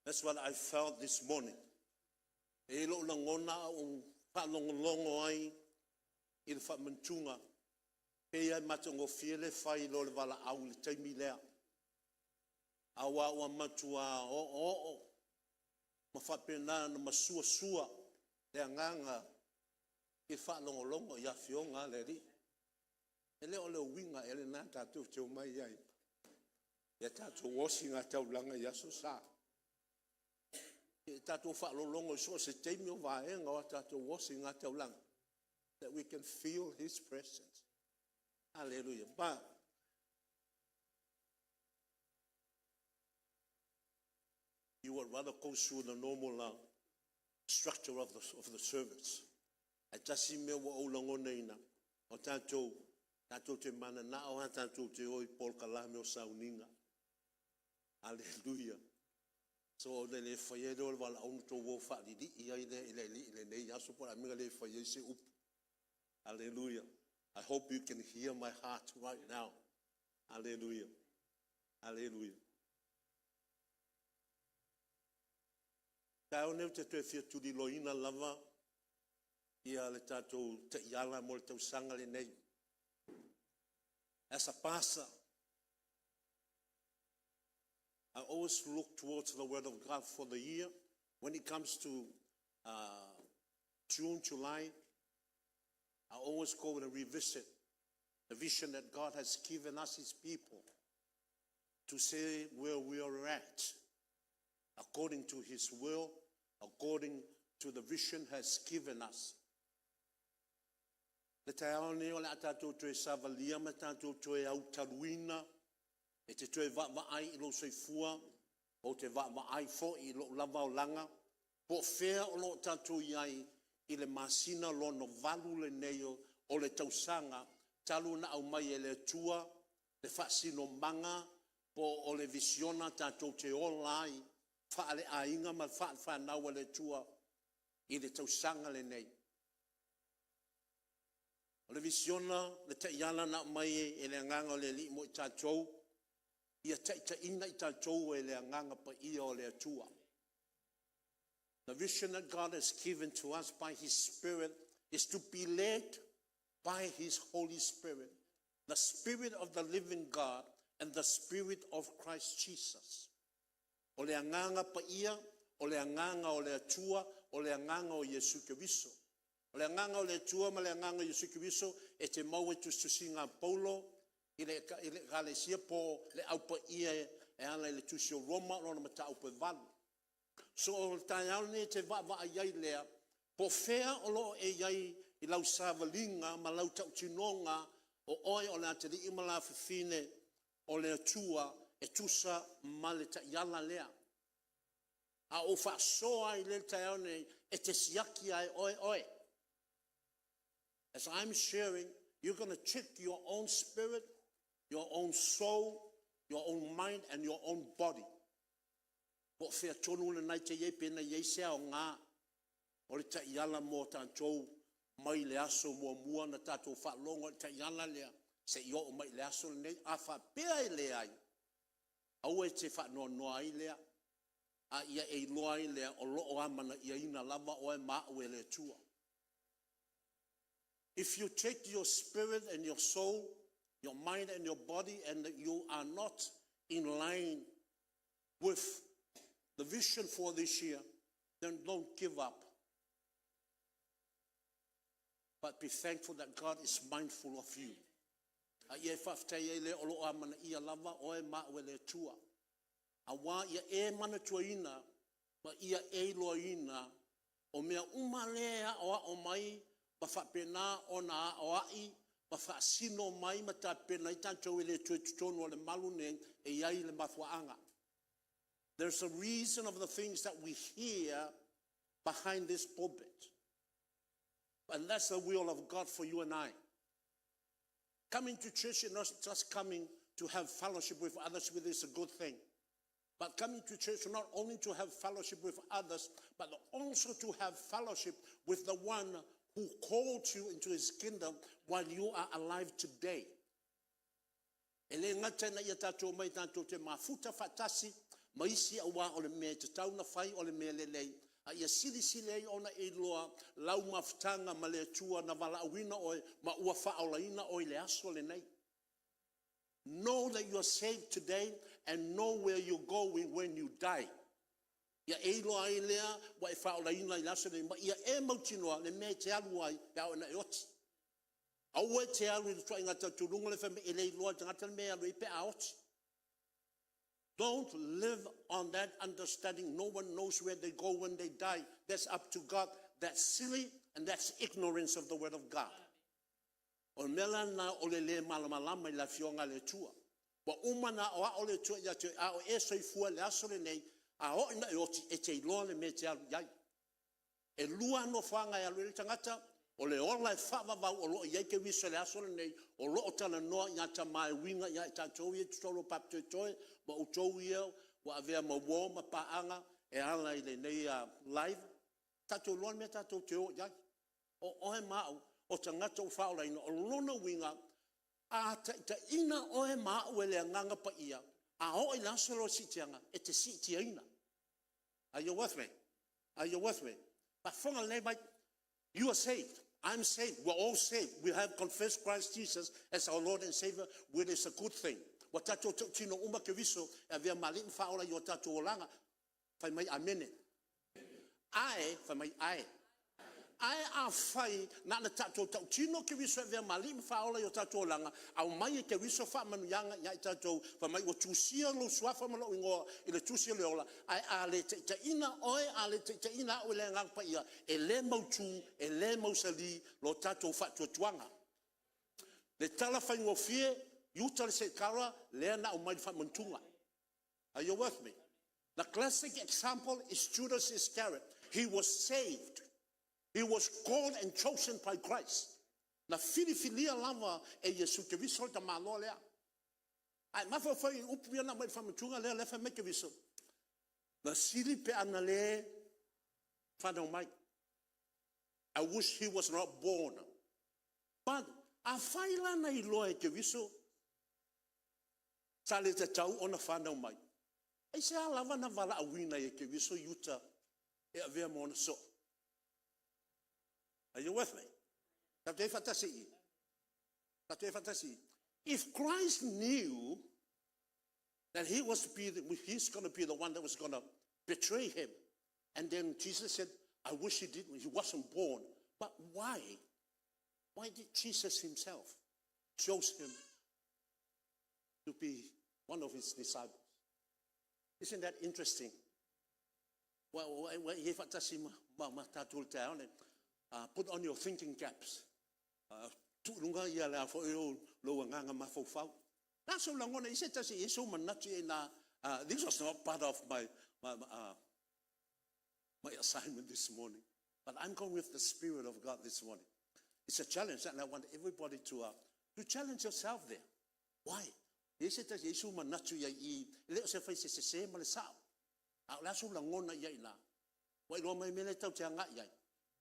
That's what I felt this morning. E i lou lagona a ou faalogologo ai i le faamanatuga, pei lava e matagofie le fai i lo le valaau i le taimi lea. Aua ua matua oooo ma faapena ona masuasua le agaga i le faalogologo i afioga a le Alii. E le o le uiga ea lena tatou te omai ai ia tatou osigataulaga i Aso Sa? Ia tatou faalologo i so o se taimi o vaega o a tatou osigataulaga, that we can feel His presence. Hallelujah. But you would rather go through the normal structure of the service. Ae tasi mea ua ou lagonaina, o tatou, tatou te mananao lava tatou te o i polokalame o sauniga. Aleluia. So ona le faia lea o le valaauga ona outou o faalilii ai lea i le Alii i lenei aso po o le a le mea na le fai ai se upu. Hallelujah. I hope you can hear my heart right now. Hallelujah. Hallelujah. Taeao nei ou te toe fia tuliloaina lava ia le tatou taiala mo le tausaga lenei. As a pastor, I always look towards the Word of God for the year. When it comes to June, July, I always go and revisit the vision that God has given us, His people, to say where we are at according to His will, according to the vision has given us. Le taeao nei o le a tatou toe savalia ma tatou toe autaluina e te toe vaavaai i lou soifua, ou te vaavaai foi i lou lava olaga, po o fea o lo o tatou i ai i le masina lona valu lenei o le tausaga talu ona aumai e le Atua le faasinomaga po o le visiona tatou te ola ai faaleaiga ma faalefanau a le Atua i le tausaga lenei. O le visiona, le taiala na aumai e le Agaga o le Alii mo i tatou, ia taitaiina i tatou e le Agaga Paia o le Atua. The vision that God has given to us by His Spirit is to be led by His Holy Spirit, the Spirit of the living God and the Spirit of Christ Jesus. O le Agaga Paia, o le Agaga o le Atua, o le Agaga o Iesu Keriso. O le Agaga o le Atua ma le Agaga o Iesu Keriso e te maua i tusitusiga a Paulo i le Ekalesia po le aupaia e ala i le tusi o Roma lona mataupu e 8. So o le taeao lenei e te vaavaai ai lea, po o fea o lo o e i ai i lau savaliga ma lau tautinoga o oe o le atalii ma le afafine o le Atua e tusa ma le taiala lea. A ou faasoa ai lea i le taeao nei, e te siaki lava e oe oe. As I'm sharing, you're going to check your own spirit, your own soul, your own mind and your own body. Po o fea tonu lena e te i ai pe na i ai se aoga o le taiala mo tatou mai le aso muamua na tatou faalogo i le taiala lea seia oo mai i le aso lenei. A faapea e leai, aua e te faanoanoa ai lea, a ia e iloa ai lea o lo o amanaiaina lava oe ma au e le Atua. If you take your spirit and your soul, your mind and your body, and you are not in line with the vision for this year, then don't give up. But be thankful that God is mindful of you. A ia e faafetai ai lea o lo o amanaia lava oe ma au e le Atua. Auā ia e manatuaina ma ia e iloaina o mea uma lea e aoao mai ma faapena ona aoai ma faasino mai ma tapena ai tatou e le toe totonu o le malu nei e i ai le mafuaaga. There's a reason of the things that we hear behind this pulpit. And that's the will of God for you and I. Coming to church is not just coming to have fellowship with others, which is a good thing. But coming to church not only to have fellowship with others, but also to have fellowship with the one who called you into his kingdom while you are alive today. E le gata ina ia tatou mai tatou te mafuta faatasi. ma isi auā o le mea e tatau ona fai o le mea lelei, a ia silisili ai ona e iloa lau mafutaga ma le Atua na valaauina oe ma ua faaolaina oe i le aso lenei. Know that you are saved today and know where you're going when you die. Ia e iloa ai lea ua e faaolaina i le aso lenei, ma ia e mautinoa le mea e te alu ai pe a oo ina e oti. Aua e te alu i le ituaiga talitonuga lea fai mai e le iloa e le tagata le mea e alu ai pe a oti. Don't live on that understanding. No one knows where they go when they die. That's up to God. That's silly and that's ignorance of the word of God. O le mea la lena o le lē malamalama i le Afioga a le Atua. Ua uma ona aoao le Atua ia te oe, a o e soifua i le aso lenei, a oo ina e oti, e te iloa le mea e te alu i ai. E lua lava nofoaga e alu i ai le tagata, o le ola e faavavau o lo o i ai Keriso i le aso lenei, o lo o talanoa ia Tama e uiga ia i tatou ia i totonu o papatoetoe ma outou ia ua avea ma uo ma paaga e ala i lenei live, tatou iloa le mea tatou te o i ai. O oe ma au o tagata ua faaolaina. O lona uiga, a taitaiina oe ma au e le Agaga Paia, a oo i le aso lea o le siitiaga, e te siitiaina. Are you with me? Are you with me? Faafofoga lelei mai. You are saved. I'm saved. We're all saved. We have confessed Christ Jesus as our Lord and Savior, which is a good thing. Ua tatou tautino uma Keriso e avea ma Alii ma Faaola i o tatou olaga. Fai mai amene. Ae, fai mai ae. Ae afai na ona tatou tautino Keriso e avea ma Alii ma Faaola i o tatou olaga, aumai e Keriso faamanuiaga ia i tatou, fai mai ua tusia lou suafa ma lou igoa i le tusi o le ola, ae a le taitaiina oe, a le taitaiina au e le Agaga Paia, e le mautu, e le mausali lo tatou faatuatuaga. Le tala faigofie, Iuta le Sekara lea na aumai le faamantuga. Are you with me? The classic example is Judas Iscariot. He was saved. He was called and chosen by Christ. Na filifilia lava e Iesu Keriso le tamaloa lea. Ae mafaufau i upu ia na aumai i le faamantuga lea, lea fai mai Keriso, na sili pe ana le fanau mai. I wish he was not born. But afai la na iloa e Keriso sa le tatau ona fanau mai, aisea lava na valaauina ai e Keriso Iuta e avea ma ona soo? Are you with me? Tatou te i ai faatasi i i? Tatou te i ai faatasi i i? If Christ knew that he was to be the, he's going to be the one that was going to betray him, and then Jesus said, I wish he didn't, he wasn't born. But why? Why did Jesus himself chose him to be one of his disciples? Isn't that interesting? Ua i ai faatasi ma tatou i le taeao lenei. Put on your thinking caps. Tuu i luga ia le a foi lou agaga mafaufau. Na sou lagona i se tasi i sou manatu i na, this was not part of my assignment this morning. But I'm going with the Spirit of God this morning. It's a challenge, and I want everybody to challenge yourself there. Why? E se tasi e sou manatu ia i, le o se fai se se ma le sao. A o le a sou lagona ia i na. Ua iloa mai mea le tau te agai ai.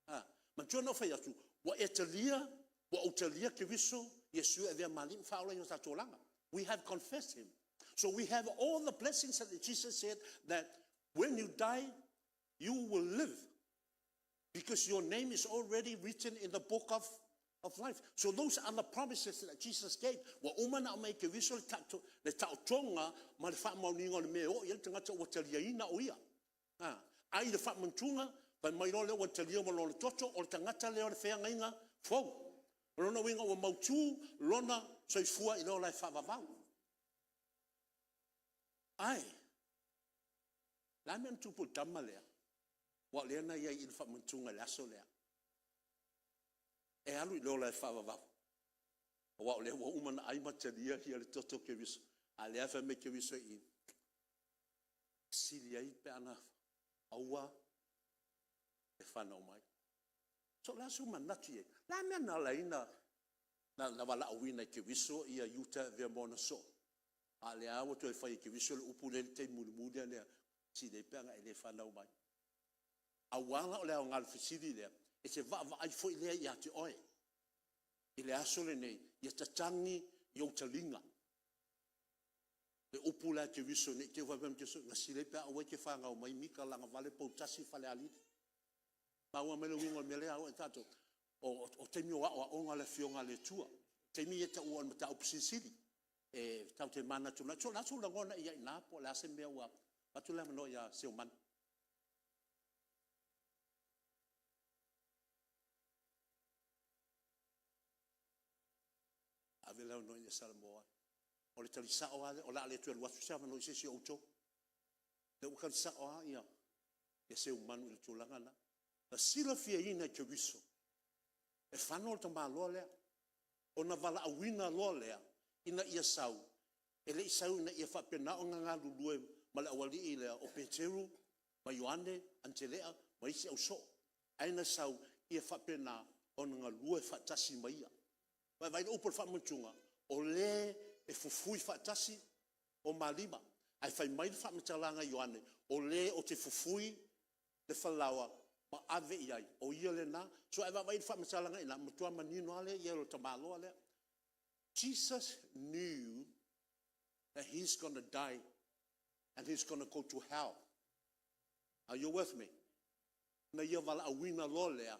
Ah, manatua na ou fai atu, ua e talia, ua ou talia Keriso, Iesu e avea ma Alii ma Faaola i o tatou olaga. We have confessed him. So we have all the blessings that Jesus said that when you die, you will live. Because your name is already written in the book of life. So those are the promises that Jesus gave. Ua uma na aumai e Keriso le taotoga ma le faamaoniga o le mea e oo i ai le tagata ua taliaina o ia. Ah, ai le faamantuga, fai mai loa lea ua talia ma lona toto, o le tagata lea o le feagaiga fou. O lona uiga ua mautu lona soifua i le ola e faavavau. Ae, le a le mea na tupu i le tama lea? Aua o lea na i ai i le faamantuga i le aso lea. E alu i le ola e faavavau, aua o lea ua uma ona ai ma talia le toto o Keriso, a o lea e fai mai Keriso i i, sili ai pe ana aua le fanau mai. So o le a sou manatu i ai? O le a le mea na ala ai na valaauina e Keriso ia Iuta e avea ma ona soo? A o lea ua toe fai e Keriso le upu lea i le taimi mulimuli lea, sili ai pe ana e le fanau mai. Aua la o le aoga o le fesili lea, e te vaavaai foi lea ia te oe i le aso lenei, ia tatagi i ou taliga. Le upu la a Keriso ne i te i ua faapea mai Keriso, na silai pe a aua e te fanau mai Mika lagavale Poutasi Falealili. Maua mai le uiga o le mea lea e tatou? O taimi o aoaoga a le Afioga a le Atua. O taimi ia e taua o le mataupu silisili. E tatou te manatunatu. O le a sou lagona i ai i ina po o le a se mea ua avatu le avanoa ia Seumanu. Ave le avanoa ia Salamo. O le tali sao lava lea, o le a le toe alu atu se avanoa i se isi o outou. O lea ua tali sao lava ia Seumanu i le tulaga lena. Na silafiaina e Keriso e fano le tamaloa lea, ona valaauina loa lea ina ia sau, e le i sau ina ia faapena ona galulue ma le aualii lea o Peteru ma Ioane, Anitelea ma isi ausoo, ae na sau ia faapena ona galue faatasi ma ia. Vaai i le upu o le faamanatuga, o le e fufui faatasi o ma lima. Ae fai mai le faamatalaga a Ioane, o le ou te fufui le falaoa ma ave i ai, o ia lena. So a e vaavaai i le faamatalaga i ina, e matua manino lava le o le tamaloa lea. Jesus knew that he's going to die and he's going to go to hell. Are you with me? Na ia valaauina loa lea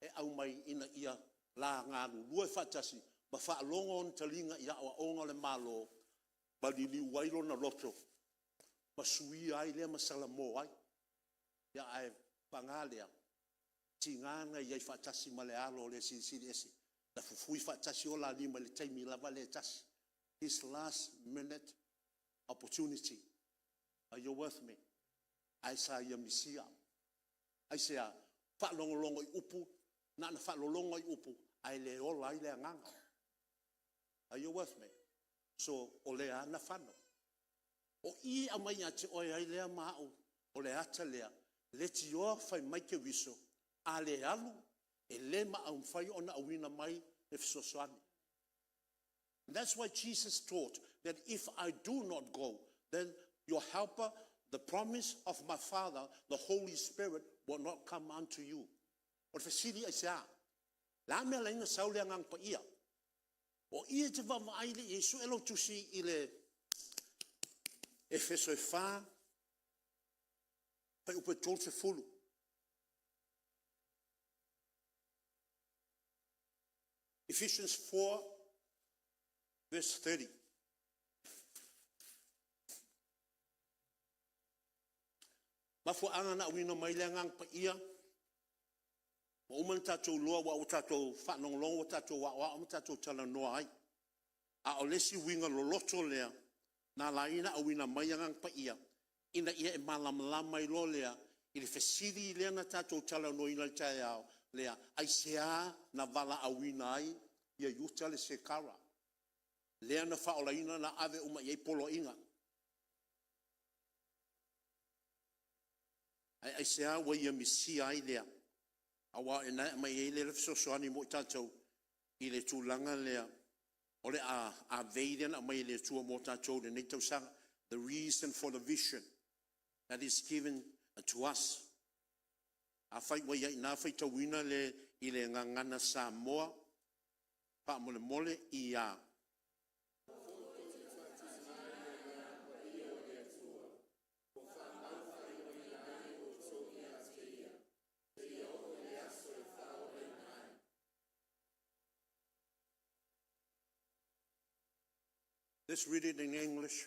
e aumai ina ia la galulue faatasi ma faalogo ona taliga i aoaoga o le Malo ma liliu ai lona loto ma suia ai lea ma salamo ai. Ae paga lea, tiga ona i ai faatasi ma le Alo o le Silisili Ese, na fufui faatasi o la lima i le taimi lava lea e tasi. His last minute opportunity. Are you with me? Ae sa ia misia. Aisea? Faalogologo i upu, na ona faalogologo lava i upu ae le ola ai le agaga. Are you with me? So, o lea lava na fano. O i e aumai ia te oe ai lea ma au, o le ata lea, leitioa fai mai Keriso, a le alu, e le mafai ona auina mai le fesoasoani. That's why Jesus taught that if I do not go, then your helper, the promise of my father, the Holy Spirit will not come unto you. O le fesili aisea? O le a le mea e ala ai ona sau le Agaga Paia? O i e te vaavaai i ai, sue lau tusi i le Efeso 4 fuaiupu e 30. Ephesians 4 verse 30. Mafuaaga na auina mai ai le Agaga Paia, ua uma ona tatou iloa aua ua tatou faalogologo ua tatou aoao ma tatou talanoa ai. A o le isi uiga loloto lea na ala ai ona auina mai Agaga Paia, ina ia e malamalama ai loa lea i le fesili lea na tatou talanoaina i le taeao lea, aisea na valaauina ai ia Iuta le Sekara, lea na faaolaina na ave uma i ai poloaiga? Ae aisea ua ia misia ai lea? Aua o i ina e aumai ai le fesoasoani mo i tatou i le tulaga lea o le avei lea na aumai e le Atua mo tatou i lenei tausaga. The reason for the vision that is given to us. Afai ua i ai i ina, faitauina le i le Gagana Samoa faamolemole. Ia. Let's read it in English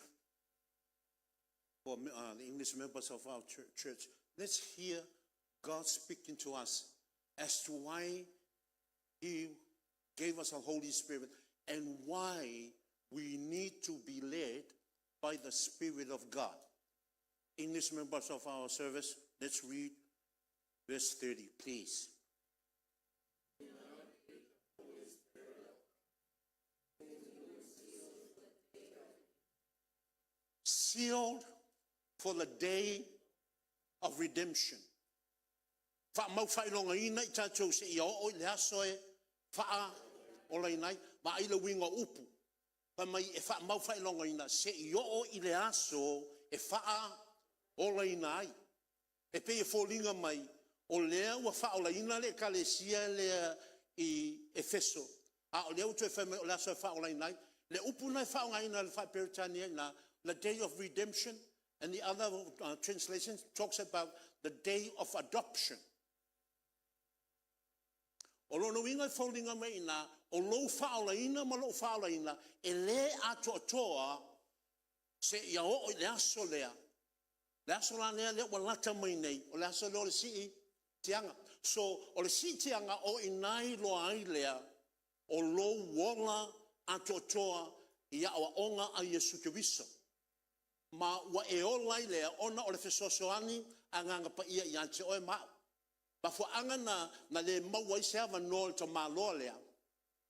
for the English members of our church. Let's hear God speaking to us as to why He gave us a Holy Spirit and why we need to be led by the Spirit of God. English members of our service, let's read verse 30, please. Sealed for the day of redemption. Faamau faailogaina i tatou seia oo i le aso e faaolaina ai. Vaai le uiga o upu. Fai mai e faamau faailogaina seia oo i le aso e faaolaina ai. E pei e foliga mai o lea ua faaolaina le ekalesia lea i Efeso, a o lea ua toe fai mai o le aso e faaolaina ai. Le upu lena e faaaogaina i le faa-Peretania i ina, the day of redemption, and the other translation talks about the day of adoption. O lona uiga e foliga mai i ina, o lou faaolaina ma lou faaolaina, e le atoatoa seia oo i le aso lea. Le aso la lea ua lata mai nei, o le aso lea o le Siitiaga. So, o le Siitiaga, o i ina e iloa ai lea o lou ola atoatoa i aoaoga a Iesu Keriso. Ma ua e ola ai lea ona o le fesoasoani a Agaga Paia ia te oe ma au. Mafuaaga na na le maua ai se avanoa o le tamaloa lea,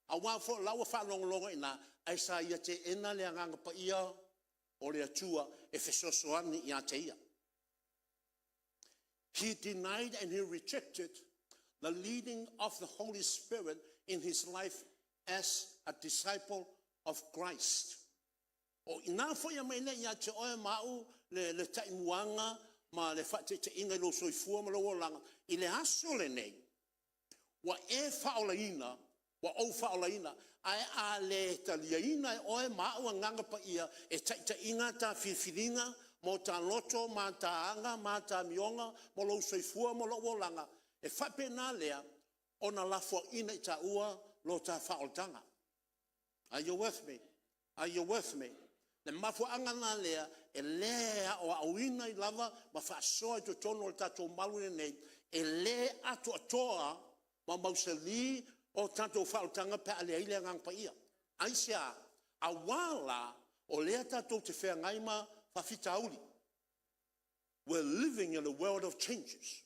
aua foi o la ua faalogologo i ina, ae sa ia teena le Agaga Paia o le Atua e fesoasoani ia te ia. He denied and he rejected the leading of the Holy Spirit in his life as a disciple of Christ. O i ina foi e aumai ai ia te oe ma au le taimuaga ma le faataitaiga i lou soifua ma lou olaga i le aso lenei, ua e faaolaina, ua ou faaolaina, ae a le taliaina e oe ma au Agaga Paia e taitaiina ta filifiliga ma o ta loto ma ta aga ma ta amioga ma lou soifua ma lou olaga, e faapena lea ona lafoaina i taua lo ta faaolataga. Are you with me? Are you with me? Le mafuaaga la lea e le aoaoina ai lava ma faasoa i totonu o le tatou malu lenei, e le atoatoa ma mausali o tatou faaolataga pe a leai le Agaga Paia. Aisea? Aua la o lea tatou te feagai ma faafitauli. We're living in a world of changes.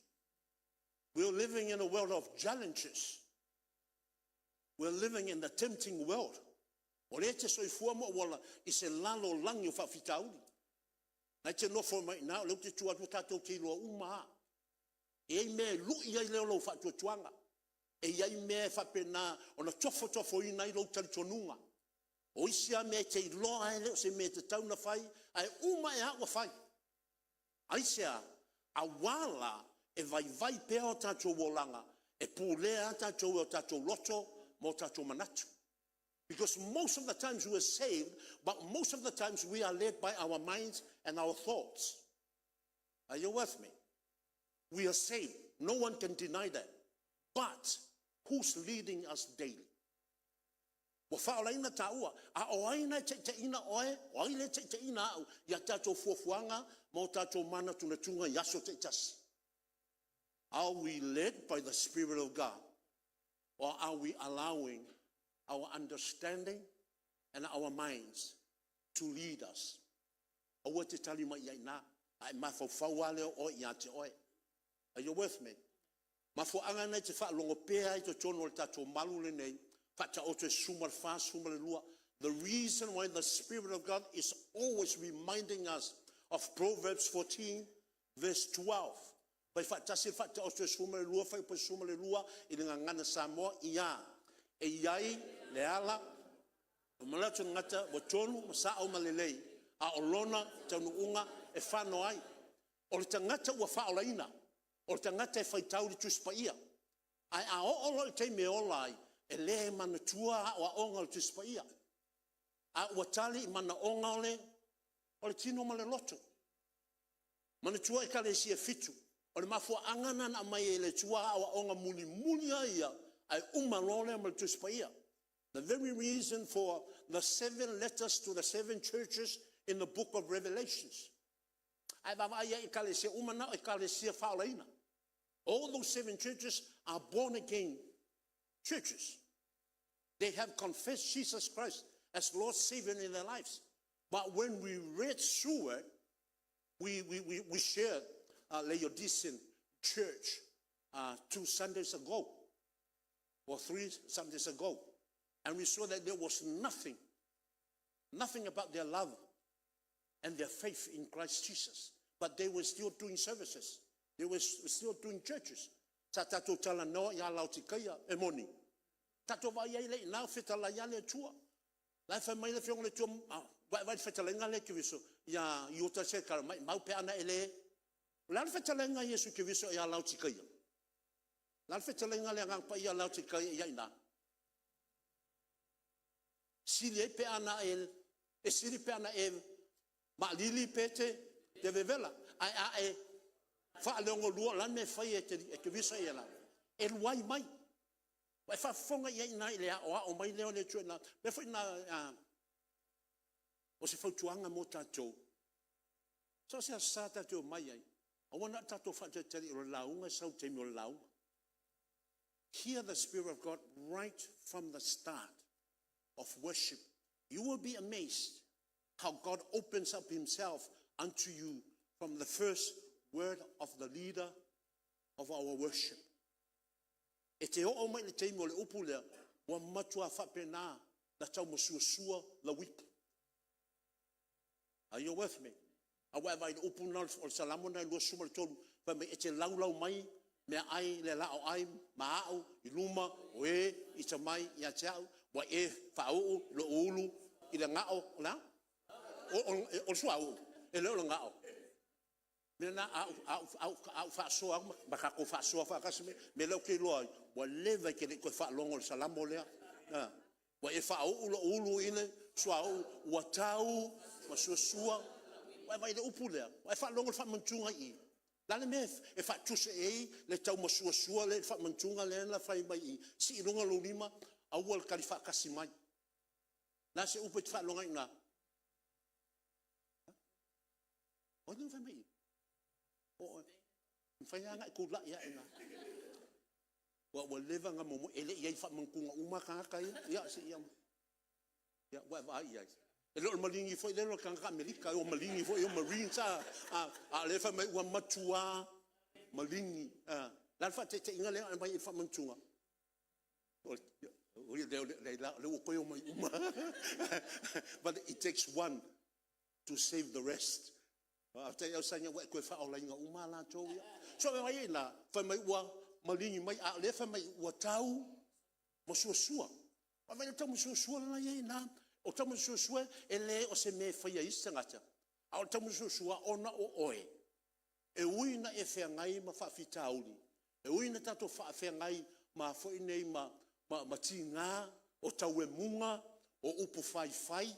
We're living in a world of challenges. We're living in the tempting world. O lea e te soifua ma ou ola i se lalolagi o faafitauli. Na e te nofo mai i ina, o lea ou te tu atu, tatou te iloa uma lava. E i ai mea e lui ai lea o lou faatuatuaga. E i ai mea e faapena ona tofotofoina ai lou talitonuga. O isi lava mea e te iloa lava e le o se mea e tatau ona fai, ae uma ae lava ua fai. Aisea? Aua la e vaivai pea o tatou olaga, e pulea lava tatou e o tatou loto ma o tatou manatu. Because most of the times we are saved, but most of the times we are led by our minds and our thoughts. Are you with me? We are saved. No one can deny that. But who's leading us daily? Ua faaolaina taua, a o ai na e taitaiina oe, o ai le taitaiina au ia tatou fuafuaga ma o tatou manatunatuga i aso taitasi? Are we led by the Spirit of God? Or are we allowing our understanding and our minds to lead us? Aua te tali mai i ina, a e mafaufau lava lea o oe ia te oe. Are you with me? Mafuaaga na e te faalogo pea ai i totonu o le tatou malu lenei, Faataoto e 14, 12. The reason why the Spirit of God is always reminding us of Proverbs 14, verse 12. Fai faatasi le Faataoto e 12, fuaiupu e 12 i le Gagana Samoa, ia. E i ai le ala, o manatu o le tagata ua tonu ma sao ma lelei, a o lona taunuuga e fano ai. O le tagata ua faaolaina, o le tagata e faitau i le Tusi Paia. Ae a oo loa i le taimi e ola ai, e le manatua aoaoga o le Tusi Paia, a ua tali i manaoga o le o le tino ma le loto. Manatua Ekalesia e fitu, o le mafuaaga lena na aumai ai e le Atua aoaoga mulimuli lava ia, ae uma loa lea ma le Tusi Paia. The very reason for the seven letters to the seven churches in the book of Revelations. Ae vaavaai i ai Ekalesia uma na o Ekalesia faaolaina. All those seven churches are born again churches. They have confessed Jesus Christ as Lord Savior in their lives. But when we read through it, we shared Laodicean church 2 Sundays ago or 3 Sundays ago. And we saw that there was nothing, nothing about their love and their faith in Christ Jesus. But they were still doing services. They were still doing churches. Sa tatou talanoa ia Laotikaia e moni. Tatou vaai ai le i nā fetalai ia le Atua. La e fai mai le afioga le Atua, vaai le fetalaiga le Keriso, ia Iuta se kara mai mau pe ana e le. O le a le fetalaiga Iesu Keriso ia Laotikaia? La le fetalaiga le Agaga Paia Laotikaia ia ina? Sili ai pe ana e, e sili pe ana e Maalili pe te vevela. Ae a e faaleogoluaLe a le mea e fai e Kevisa ia la? E luai mai. Ua e faafofoga i ai i ina i le aoao mai lea o le Atua i ina. Lea foi na o se fautuaga mo tatou. So o se Aso Sa tatou te omai ai, aua na o tatou faatalitali o le lauga e sau i le taimi o le lauga. Hear the Spirit of God right from the start of worship. You will be amazed how God opens up himself unto you from the first word of the leader of our worship. E te oo mai i le taimi o le upu lea, ua matua faapena na taumasuasua lau ipu. Are you with me? A ua e vaai i le upu lena o le Salamo lena e 23, fai mai e te laulau mai meaai i le laoai ma au i luma o e ita mai ia te au, ua e faauu lou ulu i le gao, o le a? O le suauu? E le o le gao. O le mea lena a ou faasoa atu ma tatou faasoa faatasi, o le mea lea ou te iloa ai, ua leva e te le i toe faalogo i le Salamo lea. Ua e faauu lou ulu i le suauu, ua tau masuasua. Ua e vaai i le upu lea? Ua e faalogo i le faamanatuga i i? O le a le mea e faatusa i ai le taumasoasoa lea i le faamanatuga lea na fai mai i i, sii i luga lou lima, aua le tali faatasi mai. O le a se upu e te faalogo ai i ina? O ai lea na fai mai i i? O oe. E mafai lava ona e tulai lava i ina. Aua ua leva ona momoe, e le i i ai i faamanatuga uma lava tagata ia. Ia se i… Ia, ua e vaai i ai? E le o le maligi foi lea o le tagata Amerika, ua maligi foi ia, Marines a o lea e fai mai ua matua maligi. O le a le faataitaiga lea na aumai i le faamanatuga? O lea ua toe omai uma lava. But it takes one to save the rest. Faafetai Ausetaia ua e toe faaolaina uma lava latou ia. So vaai ai la, fai mai ua maligi mai, a o lea e fai mai ua tau masuasua. Vaai i le taumasoasoa lena e i ai i ina. O le taumasoasoa e le o se mea e faia e isi tagata, a o le taumasoasoa ona o oe, e ui ina e feagai ma faafitauli, e ui ina tatou faafeagai ma tiga, o tauemuga, o upu faifai,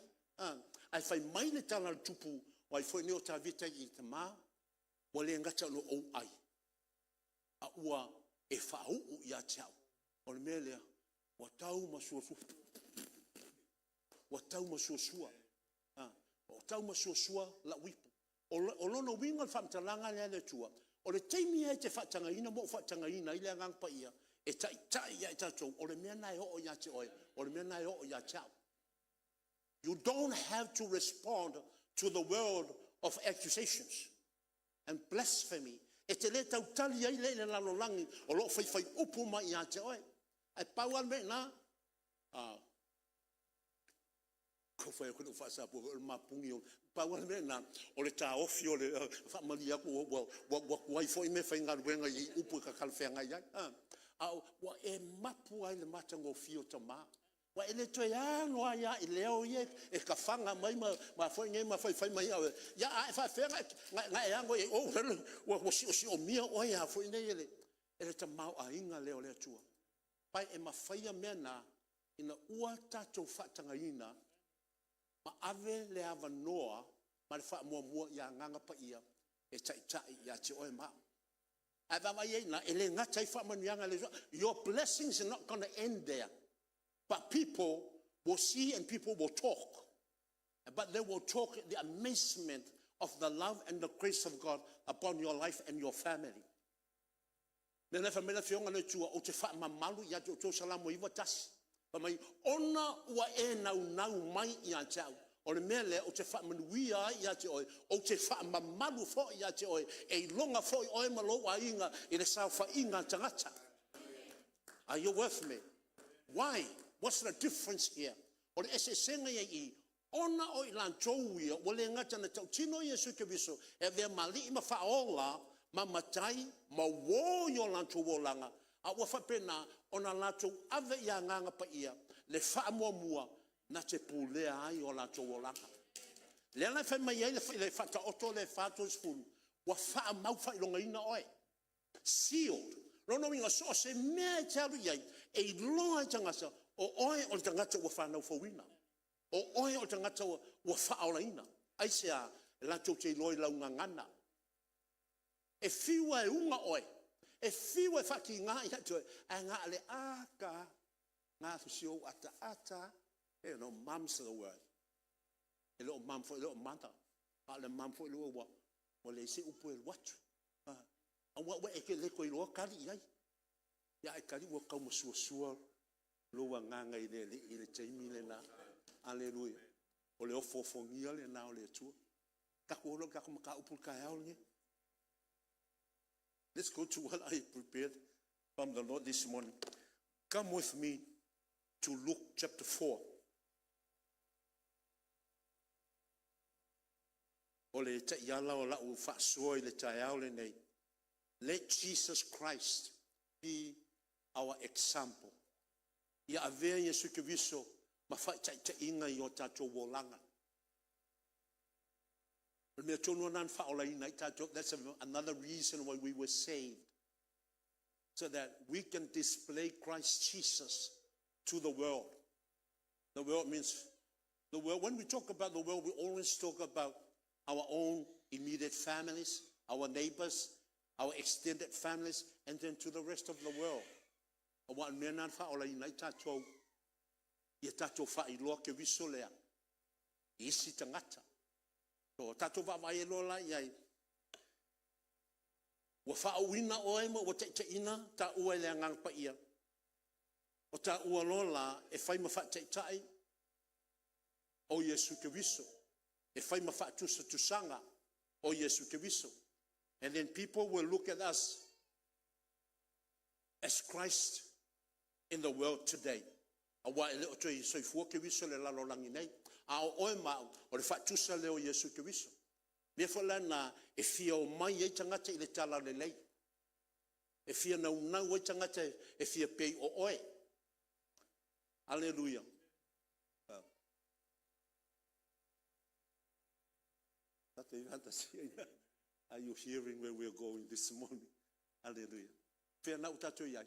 ae fai mai le tala a le Tupu o ai foi nei o Tavita i tama, ua le gata ina ou ai, a ua e faauu ia te au. O le mea lea, ua taumasoasoa, ua taumasoasoa, ua taumasoasoa la'u ipu. O lona uiga o le faamatalaga lea a le Atua, o le taimi lava e te faatagaina ma ou faatagaina ai le Agaga Paia e taitai ia i tatou, o le mea lena e oo ia te oe, o le mea lena e oo ia te au. You don't have to respond to the world of accusations and blasphemy. E te le tautali ai lea i le lalolagi o lo o faifai upu mai ia te oe. Ae pau lava le mea i ina, tau fai atu e le faa-Samoa o le mapuni, pau lava le mea lena, o le taofi o le… faamalie atu ua tuai foi meafaigaluega i upu e talafeagai ai, a ua e mapu lava i le matagofie o Tama. Ua e le toe alo ai lava i leo ia e tafaga mai ma foi nei ma faifai mai ia oe. Ia a faapefea ona e ano i ai ua siosiomia oe e le tamaoaiga lea o le Atua. Ma e mafaia mea na ina ua tatou faatagaina ma ave le avanoa ma le faamuamua i Agaga Paia e taitai ia te oe ma au. A e vaavaai i ai la, e le gata ai faamanuiaga a le Atua. Your blessings are not going to end there, but people will see and people will talk. But they will talk the amazement of the love and the grace of God upon your life and your family. Lea la fai mai le Afioga a le Atua, ou te faamamalu ia te outou, Salamo 91. Fai mai, ona ua e naunau mai ia te au, o le mea lea ou te faamanuia ai ia te oe, ou te faamamalu foi ia te oe, e iloga foi oe ma lou aiga i le saofaiga a tagata. Are you with me? Why? What's the difference here? O le eseesega ia i i, ona o i latou ia ua le gata na tautino Iesu Keriso e avea ma Alii ma Faaola ma Matai ma uo i o latou olaga, a ua faapena ona latou ave i Agaga Paia le faamuamua na te pulea ai o latou olaga. Lea la e fai mai ai le Faataoto lea e 4:30, ua faamau faailogaina oe, sealed. O lona uiga, so o se mea e te alu i ai, e iloa e tagata o oe o le tagata ua fanau fouina. O oe o le tagata ua faaolaina. Aisea? E latou te iloa i lau gagana. E fiu e uga oe, e fiu e faatiga ia te oe, ae na o le ata lava, na o si ou ataata lava. Mum's the word. E le o mum foi lea o mother, a o le mum foi lea ua leai se upu e alu atu. Aua e te le toe iloa tali i ai. Ia a e tali ua tau masuasua lou agaga i le Alii i le taimi lena. Aleluia. O le ofoofogia lena o le Atua. Tatou o loa i le tatou mataupu i le taeao lenei. Let's go to what I prepared from the Lord this morning. Come with me to Luke chapter 4. O le taiala o lau faasoa i le taeao lenei. Let Jesus Christ be our example. Ia avea Iesu Keriso ma faataitaiga i o tatou olaga. O le mea tonu lena na faaolaina ai tatou. That's another reason why we were saved. So that we can display Christ Jesus to the world. The world means the world. When we talk about the world, we always talk about our own immediate families, our neighbors, our extended families, and then to the rest of the world. Aua o le mea lena na faaolaina ai tatou, ia tatou faailoa Keriso lea i isi tagata. So, tatou vaavaai ai loa la i ai, ua faauuina oe ma ua taitaiina taua e le Agaga Paia, o taua loa la e fai ma faataitai o Iesu Keriso, e fai ma faatusatusaga o Iesu Keriso. And then people will look at us as Christ in the world today. Aua e le o toe soifua Keriso i le lalolagi nei. A o oe ma au, o le faatusa lea o Iesu Keriso. Mea foi la na e fia omai ai tagata i le talalelei. E fia naunau ai tagata e fia pei o oe. Aleluia. Are you hearing where we are going this morning? Hallelujah. Fea na ua tatou i ai?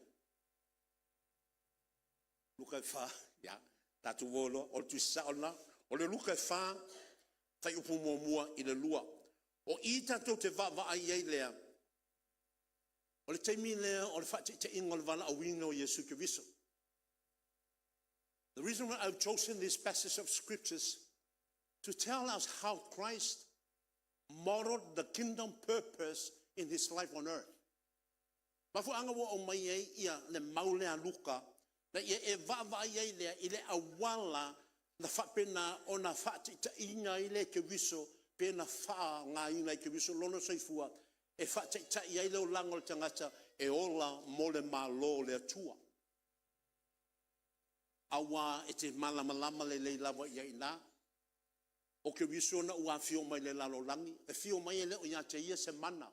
Luka e 4, ia, tatou o loa, o le tusi sao lena. O le Luka e 4, fuaiupu 1-2. O i tatou te vaavaai ai lea, o le taimi lea o le faataitaiga o le valaauina o Iesu Keriso. The reason why I've chosen this passage of scriptures to tell us how Christ modeled the kingdom purpose in his life on earth. Mafuaaga ua aumai ai ia le mau lea a Luka, na ia e vaavaai ai lea i le auala na faapena ona faataitaiina ai le Keriso, pe na faaaogaina e Keriso lona soifua e faataitai ai le olaga o le tagata e ola mo le Malo o le Atua. Aua e te malamalama lelei lava i ai i ina, o Keriso ina ua afio mai i le lalolagi, e afio mai e le o ia te ia se mana.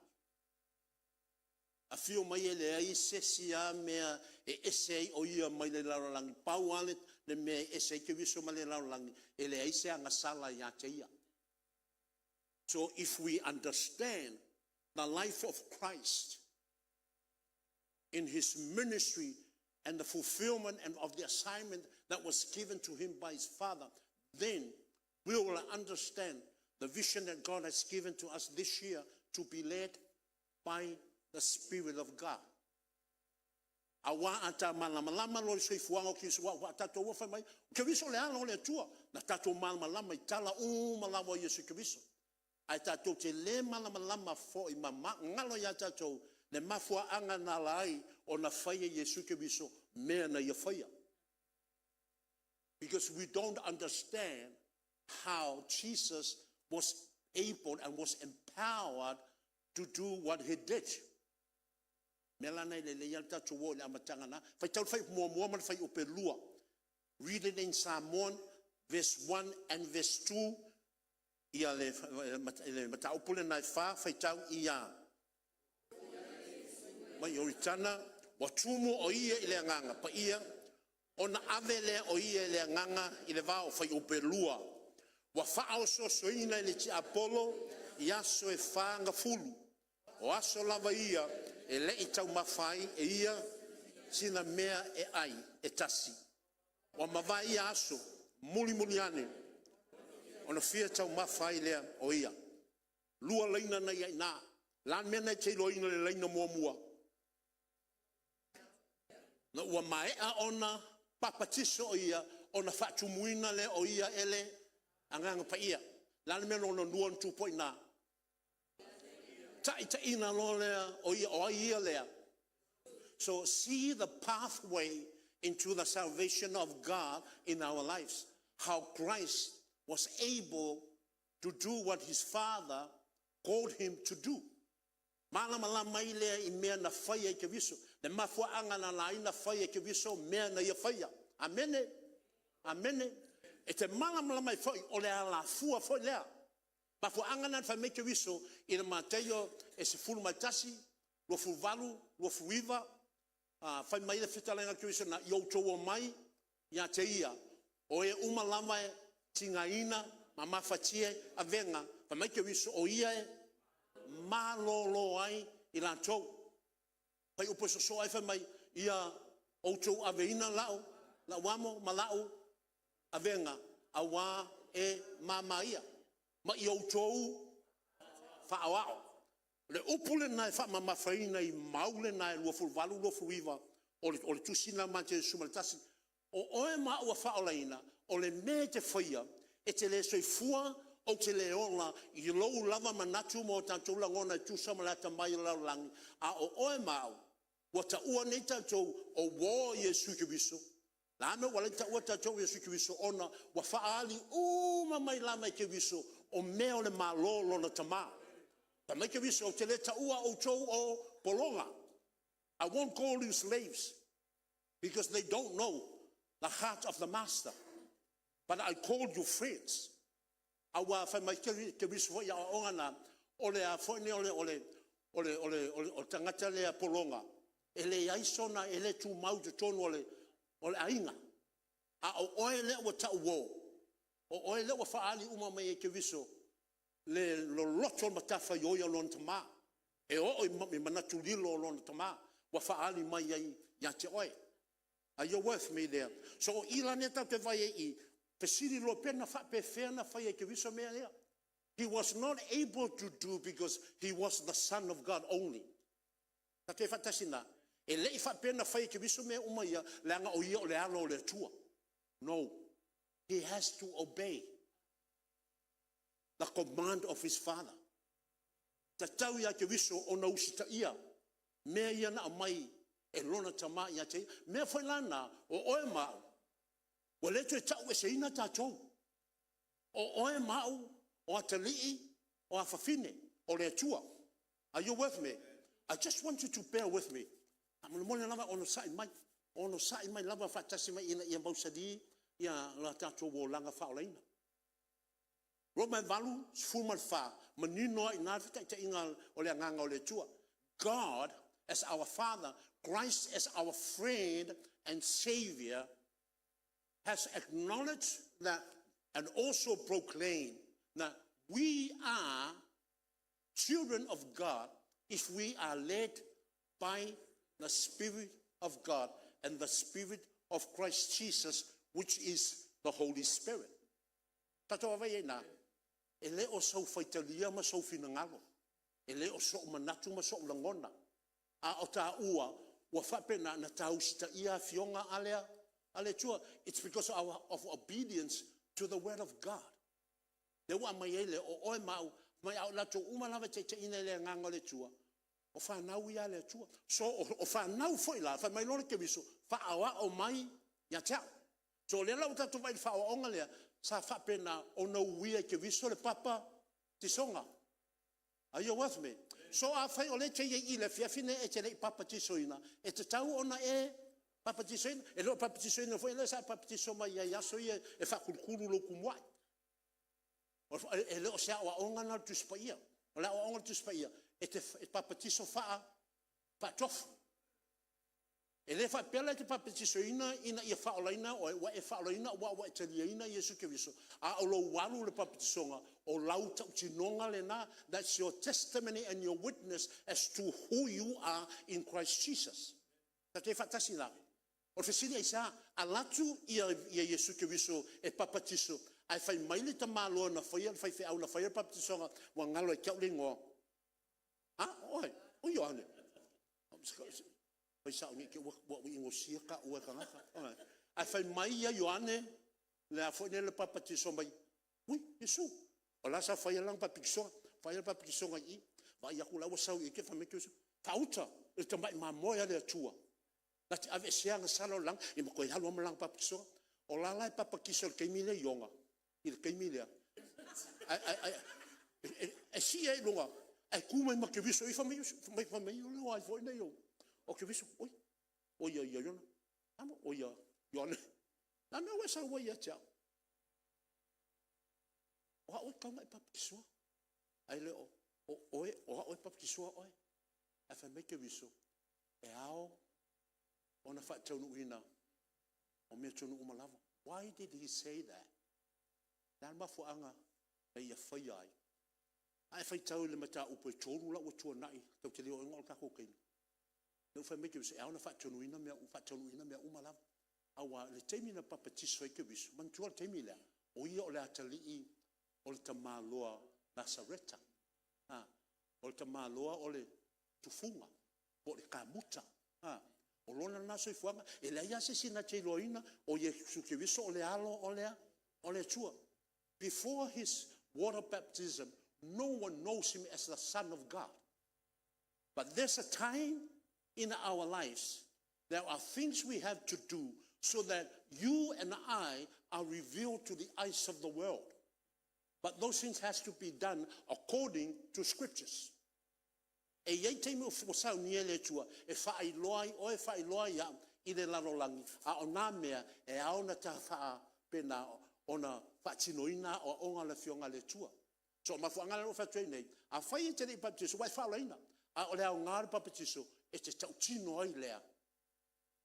Afio mai e leai se isi lava mea e ese ai o ia mai le lalolagi. Pau lava le mea e ese ai Keriso mai le lalolagi, e leai se agasala ia te ia. So if we understand the life of Christ in his ministry and the fulfillment and of the assignment that was given to him by his Father, then we will understand the vision that God has given to us this year to be led by the Spirit of God. Aua a ta malamalama loa i le soifuaga o Keriso, aua tatou ua fai mai, o Keriso le alo o le Atua, na tatou malamalama i tala uma lava o Iesu Keriso. Ae tatou te le malamalama foi ma galo ia tatou le mafuaaga na ala ai ona faia Iesu Keriso mea na ia faia. Because we don't understand how Jesus was able and was empowered to do what he did. Mea la na e lelei lava le tatou o i le amataga na. Faitau le fuaiupu muamua ma le fuaiupu e lua. Read it in Samoan, verse 1 and verse 2. Ia le mataupu lena e fa, faitau ia. Mai Ioritana, ua tumu o ia i le Agaga Paia, ona ave lea o ia i le Agaga i le vao, fuaiupu e 2. Ua faaosoosoina e le tiapolo i aso e 40. O aso lava ia e le i taumafa ai e ia sina mea e ai e tasi. Ua mavae ia aso, mulimuli ane, ona fia taumafa ai lea o ia. Lua laina na i ai i ina. O le a le mea na e te iloaina i le laina muamua? Na ua maea ona papatiso o ia, ona faatumuina lea o ia e le Agaga Paia. O le a le mea lona lua na tupu ai i ina? Taitaiina loa lea o ia. O ai ia lea? So see the pathway into the salvation of God in our lives. How Christ was able to do what his Father called him to do. Malamalama ai lea i mea na faia i Keriso. Le mafuaaga na ala ai ona fai e Keriso mea na ia faia. Amene. Amene. E te malamalama ai foi o le alafua foi lea. Mafuaaga na fai mai Keriso i le Mataio e 11, 28, 29, fai mai le fetalaiga a Keriso, na ia outou omai ia te ia, o e uma lava e tigaina ma mafatia i avega, fai mai Keriso o ia e malolo ai i latou. Fai upu e soosoo ai fai mai, ia outou aveina lau amo ma lau avega, auā e mama ia, ma ia outou faaoao. O le upu lena e faamamafaina i mau lena e 28, 29 o le tusi lena o Mateo 11. O oe ma au ua faaolaina, o le mea e te faia, e te le soifua, ou te le ola i lou lava manatu ma o tatou lagona e tusa ma le atamai o le lalolagi, a o oe ma au, ua taua nei tatou o uo o Iesu Keriso. O le a le mea ua ala ai ona taua tatou o Iesu Keriso? Ona ua faaali uma mai lava e Keriso o mea o le Malo o lona Tama. Fai mai Keriso, ou te le taua outou o pologa. I won't call you slaves because they don't know the heart of the master. But I call you friends. Aua fai mai Keriso foi i aoaoga na, o le a foi nei o le o le o le o le o le tagata lea pologa, e leai sona, e le tumau i totonu o le aiga. A o oe lea ua tauo, o oe lea ua faaali uma mai e Keriso le loloto o le matafaioi a lona Tama, e oo i manatu lilo o lona Tama ua faaali mai ai ia te oe. Are you with me there? So o i la lea tatou te vaai ai i i, fesili loa pe na faapefea ona faia e Keriso mea ia? He was not able to do because he was the Son of God only. Tatou te faatasi i ina? E le i faapea na faia e Keriso mea uma ia, leaga o ia o le Alo o le Atua. No. He has to obey the command of his Father. Tatau ia Keriso ona usitaia mea ia na aumai e lona Tama ia te ia. Mea foi la na, o oe ma au, ua le toe taueseina tatou. O oe ma au, o atalii, o afafine o le Atua. Are you with me? I just want you to bear with me. Faamolemole lava onosai mai, onosai mai lava faatasi mai ina ia mausali ia la tatou olaga faaolaina. Roma e 8, 14, manino lava i ina le fitaitaiga o le Agaga o le Atua. God as our Father, Christ as our friend and Savior has acknowledged that and also proclaimed that we are children of God if we are led by the Spirit of God and the Spirit of Christ Jesus, which is the Holy Spirit. Tatou vaavaai i ai i ina, e le o sou faitalia ma sou finagalo, e le o sou manatu ma sou lagona, a o taua ua faapena ona ta usitaia afioga a le Atua. It's because of obedience to the word of God. Lea ua aumai ai lea, o oe ma au, fai mai a o latou uma lava e taitaiina e le Agaga o le Atua, o fanau ia a le Atua. So o fanau foi la, fai mai loa le Keriso, faaoao mai ia te au. So o lea la ua tatou vaai i le faaoaoga lea, sa faapena ona uia e Keriso le papatisoga. Are you with me? So afai o lea e te i ai i le afiafi lenei e te le i papatisoina, e tatau ona e papatisoina. E le o le papatisoina foi lea sa e papatiso mai ai i aso ia e faakulukulu lou tumuai. E le o se aoaoga lena o le Tusi Paia. O le aoaoga o le Tusi Paia, e te papatiso faatofu. E le faapea la e te papatisoina ina ia faaolaina oe, ua e faaolaina aua ua e taliaina Iesu Keriso, a o lou alu i le papatisoga, o lau tautinoga lena. That's your testimony and your witness as to who you are in Christ Jesus. Tatou te faatasi la? O le fesili aisea? Alu atu ia Iesu Keriso e papatiso. Ae fai mai le tamaloa na faia le faifeau na faia le papatisoga ua galo ia te au le igoa. A, o ai? O Ioane. Fai sao ne i te i ua ou taua e tagata. Ae fai mai ia Ioane le papatiso mai, ui Iesu, o la sa faia lana papatisoga, fai lana papatisoga i i, vaai atu la ua sau i i, fai mai Teuteu, faauta le tamai mamoe a le Atua na te aveesea agasala o le lalolagi. Ma toe alu lava ma lana papatisoga. O la e papatiso i le taimi lea Iona, i le taimi lea, ae sii lava i luga ae tu mai ma Keriso i i. Fai mai o ai foi nei o Keriso. Oi ia Iona, oi ia Ioane, o le a le mea ua e sau ai ia te au? O au e tatau ona e papatisoa, ae le o oe, o au e papatisoa oe. Ae fai mai Keriso, e ao ona faataunuuina o meatonu uma lava. Why did he say that? O le a le mafuaaga na ia faia ai? A e faitau i le mataupu e 3 la ua tuanai, tatou te le oo i ai ona o le tatou taimi, lea ua fai mai Keriso, e ao ona faataunuuina mea uma lava. Aua o le taimi na papatiso ai Keriso, manatua le taimi lea, o Ia o le atalii o le tamaloa Nasareta. O le tamaloa o le tufuga po o le kamuta. O lona lena soifuaga, e leai lava se isi na te iloaina o Iesu Keriso o le Alo o le Atua. Before his water baptism, no one knows him as the son of God. But there's a time in our lives, there are things we have to do so that you and I are revealed to the eyes of the world. But those things has to be done according to scriptures. E i ai taimi ua saunia e le Atua e faailoa ai oe, faailoa ai au i le lalolagi, a o na mea e ao ona faapena ona faatinoina aoaoga a le Afioga a le Atua. So, o le mafuaaga lea o lou fai atu ai nei, afai e te le i papatiso ua e faaolaina, a o le aoga o le papatiso e te tautino ai lea,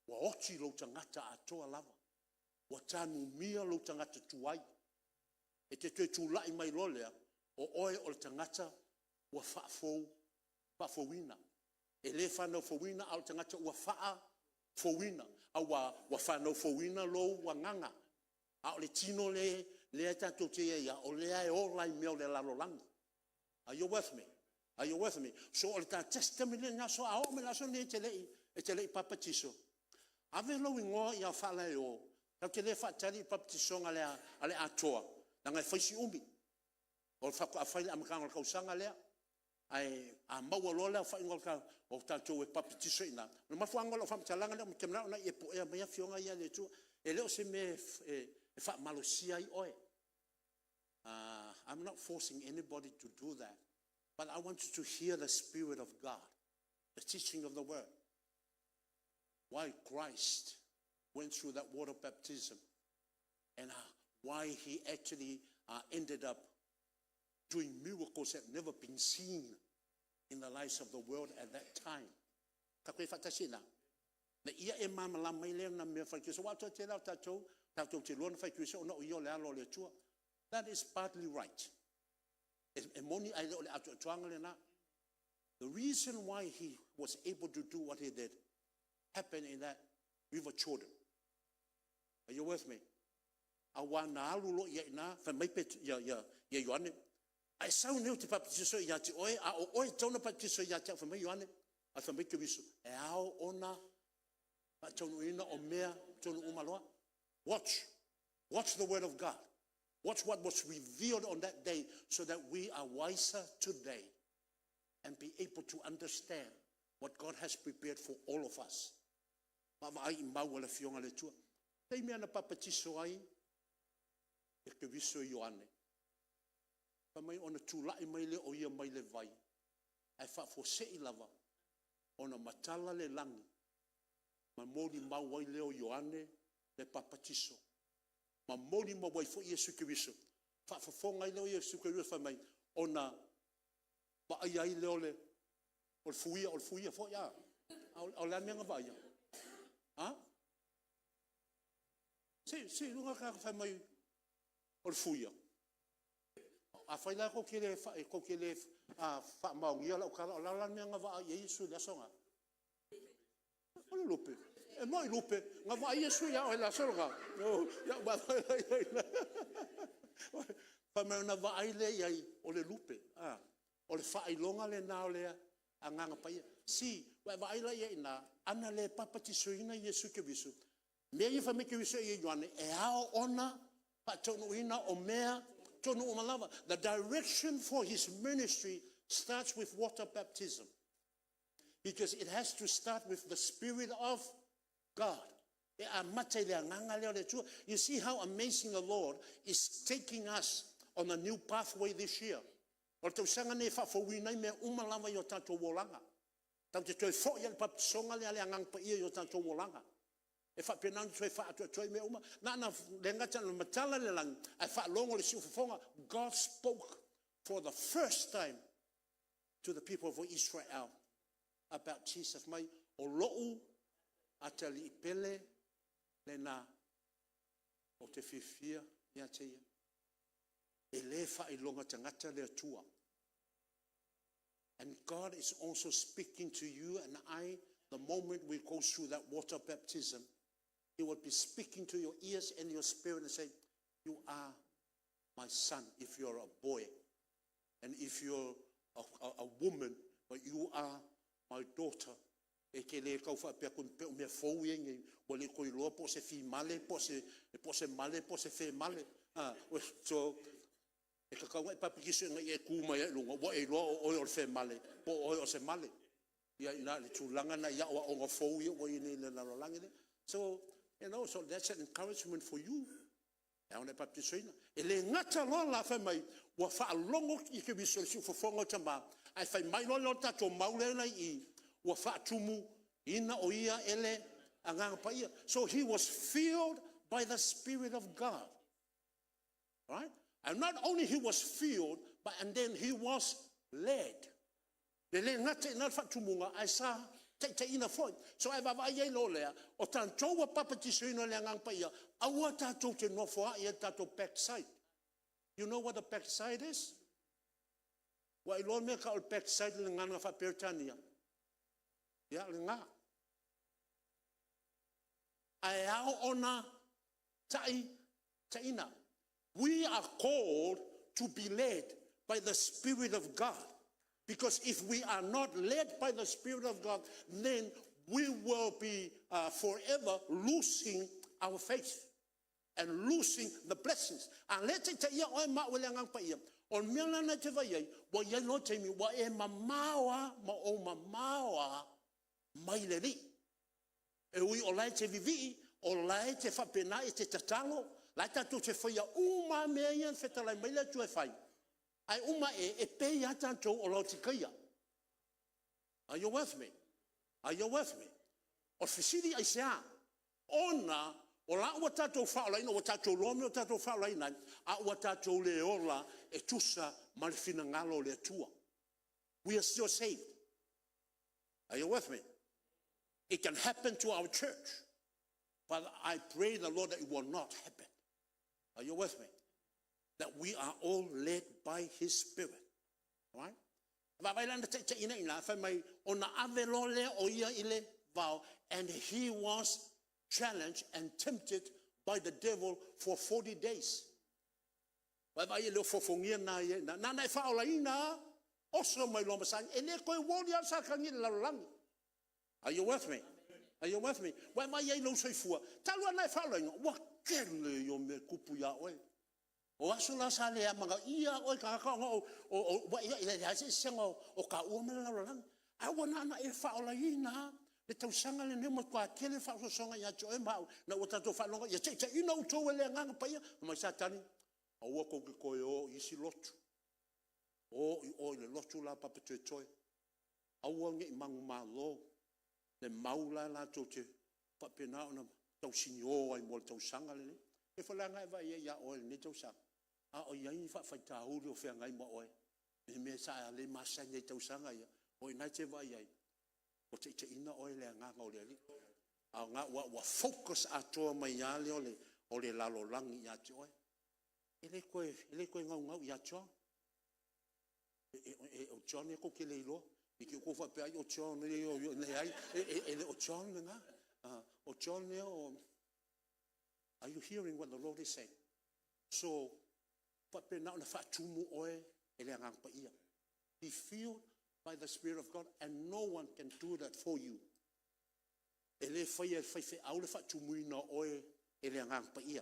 ua oti lou tagata atoa lava, ua tanumia lou tagata tuai. E te toe tulai mai loa lea, o oe o le tagata ua faafouina. E le fanau fouina a o le tagata ua faafouina, aua ua fanau fouina lou agaga, a o le tino lea tatou te i ai lava, o lea e ola i mea o le lalolagi. Are you with me? Are you with me? So o le ta testimony lena, a oo mai i le aso lenei e te le i papatiso, ave lou igoa ia faalaeo, tatou te le faatali i le papatisoga a le Atoa leaga e fai si umi, faatoa fai i le amataga o le tausaga lea. Ae a maua loa le aofaiga o tatou e papatiso i ina, o le mafuaaga o lau faamatalaga lea, ou te manao ina e puea mai afioga ia a le Atua. E le o se mea e faamalosia ai oe. I'm not forcing anybody to do that, but I want you to hear the Spirit of God, the teaching of the word. Why Christ went through that water baptism and why he actually ended up doing miracles that never been seen in the lives of the world at that time. Tatou e faatasi ina, na ia e malamalama ai lea na mea fai Kristo. Wa te la o tatou, tatou te lua na fai Kristo ona o ia o le alo o le Atua. That is partly right. E moni ai le o le atoatoaga lena. The reason why he was able to do what he did happened in that River Jordan. Are you with me? Aua na alu loa i ai i ina, fai mai ia Ioane, a e sau nei ou te papatiso ia te oe, a o oe e tatau ona papatiso ia te au. Fai mai Ioane, ae fai mai Keriso, e ao ona faataunuuina o mea tonu uma loa. Watch, watch the word of God. Watch what was revealed on that day so that we are wiser today and be able to understand what God has prepared for all of us. Vaavaai i mau a le Afioga a le Atua. Taimi na papatiso ai e Keriso Ioane, fai mai ona tulai mai lea o ia mai le vai, ae faafuasei lava ona matala le lagi ma molimau ai lea o Ioane le papatiso, ma molimau ai foi Iesu Keriso. Faafofoga ai lea o Iesu Keriso fai mai, ona vaaia ai lea o le fuia, o le fuia foi a? A o le a le mea na vaaia? A? Seiloga lava tagata fai mai o le fuia. Afai la tou te le faamaonia lau tala, o le a la le mea na vaai ai Iesu i le aso lena? O le lupe. E moni lupe, na vaai Iesu ia oe i le aso lena? Fai mai ona vaai lea i ai o le lupe. O le faailoga lena o le Agaga Paia. See, ua e vaai la i ai i ina, ana le papatisoina Iesu Keriso, mea ia e fai mai Keriso ia Ioane, e ao ona faataunuuina o mea tonu uma lava. The direction for his ministry starts with water baptism, because it has to start with the Spirit of God. E amata i le agaga lea o le Atua. You see how amazing the Lord is taking us on a new pathway this year. O le tausaga lenei e faafouina ai mea uma lava i o tatou olaga. Tatou te toe foi lava i le papatisoga lea a le Agaga Paia i o tatou olaga. E faapena ona toe faaatoatoa ai mea uma. Na ona le gata ina matala le lagi, ae faalogo i le siufofoga. God spoke for the first time to the people of Israel about Jesus. Mai, o lou atalii pele lena ou te fiafia ia te ia. E le faailoga tagata le Atua. And God is also speaking to you and I the moment we go through that water baptism. He will be speaking to your ears and your spirit and say, "You are my son if you're a boy. And if you're a woman, but you are my daughter." E te le tau faapea atu o mea fou ia nei, ua le toe iloa po o se fimale po o se male po o se female. So, e tatau ona e papatiso ina ia e tu mai lava i luga ua e iloa o oe o le female po o oe o se male. Ia i ina i le tulaga lena i aoaoga fou ia ua i ai nei i le lalolagi. So that's an encouragement for you e ao ona e papatisoina. E le gata loa la fai mai ua faalogo Keriso i le siufofoga o le Tama, ae fai mai loa lea o le tatou mau lea e i i, ua faatumuina o ia e le Agaga Paia. So he was filled by the Spirit of God. Right? And not only he was filled, but and then he was led. E le gata i lena le faatumuga, ae sa taitaiina foi. So a e vaavaai i ai loa lea, o tatou ua papatisoina i le Agaga Paia, aua tatou te nofoai ai i le tatou backside. You know what the backside is? Ua e iloa le mea e tau o le backside i le gagana faa-Peretania? Ia, lena. Ae ao ona taitaiina. We are called to be led by the Spirit of God. Because if we are not led by the Spirit of God, then we will be forever losing our faith and losing the blessings. A le taitaia oe ma au e le Agaga Paia, o le mea la lena e te vaai ai, ua i ai loa taimi ua e mamao lava ma ou mamao lava mai le Alii. E ui o la e te vivii, o la e te faapena, e te tatalo, o la e tatou te faia uma lava mea ia na fetalai mai le Atua e fai, ae uma ane e pei lava tatou o Laotikaia. Are you with me? Are you with me? O le fesili aisea? Ona o la ua tatou faaolaina, ua tatou iloa mea ua tatou faaolaina ai, a ua tatou le ola e tusa ma le finagalo o le Atua. We are still saved. Are you with me? It can happen to our church, but I pray the Lord that it will not happen. Are you with me? That we are all led by His Spirit. Right? Vaavaai la na taitaiina i ina, fai mai, ona ave loa lea o ia i le vao, and he was challenged and tempted by the devil for 40 days. Vaavaai e le o fofogia na ia ina. Nana e faaolaina, oso mai loa ma sagi. E le toe uoli lava Satani i le lalolagi. Are you with me? Are you with me? Ua e vaai ai i lou soifua, talu lava ona e faaolaina, ua tele ia o mea e tupu ia oe. O aso la sa le amanaia oe e tagata ona ua e leai se eseesega o taua ma le lalolagi. Ae ua na ona e faaolaina lava le tausaga lenei ua matua tele faaosoosoga ia te oe ma au, ina ua tatou faalogo ia taitaiina outou e le Agaga Paia. Fai mai Satani, aua tou te toe o i isi lotu, o i o i le lotu la a Papatoetoe. Aua ne i manumalo le mau la e latou te faapena ona tausinio ai mo le tausaga lenei. E pei foi la ona e vaai ai ia oe i lenei tausaga, a o i ai ni faafitauli o feagai ma oe i mea sa le masani ai i tausaga ia, o i ina e te vaai ai ua taitaiina oe e le Agaga o le Alii. A o lena ua focus atoa mai lava lea o le lalolagi ia te oe. E le toe naunau ia John. O John ia tou te le iloa, ne i te i ua outou faapea ai o John ia, e leai, e le o John lena. O John ia o… Are you hearing what the Lord is saying? So, Faapena ona faatumu oe e le Agaga Paia. Be filled by the Spirit of God, and no one can do that for you. E le faia e le faifeau le faatumuina o oe e le Agaga Paia.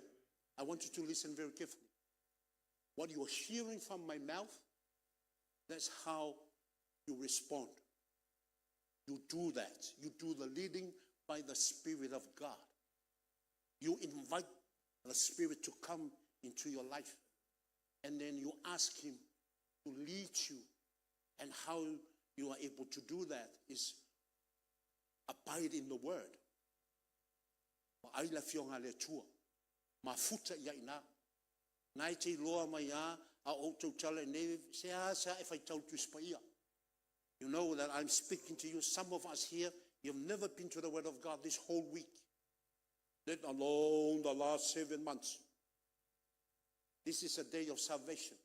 I want you to listen very carefully. What you are hearing from my mouth, that's how you respond. You do that. You do the leading by the Spirit of God. You invite the Spirit to come into your life. And then you ask Him to lead you. And how you are able to do that is abide in the Word. Vaai le Afioga a le Atua. Mafuta i ai i ina. Na e te iloa mai lava a o ou tautala i inei, seasea e faitau i le Tusi Paia. You know that I'm speaking to you. Some of us here, you've never been to the Word of God this whole week, let alone the last 7 months. This is a day of salvation.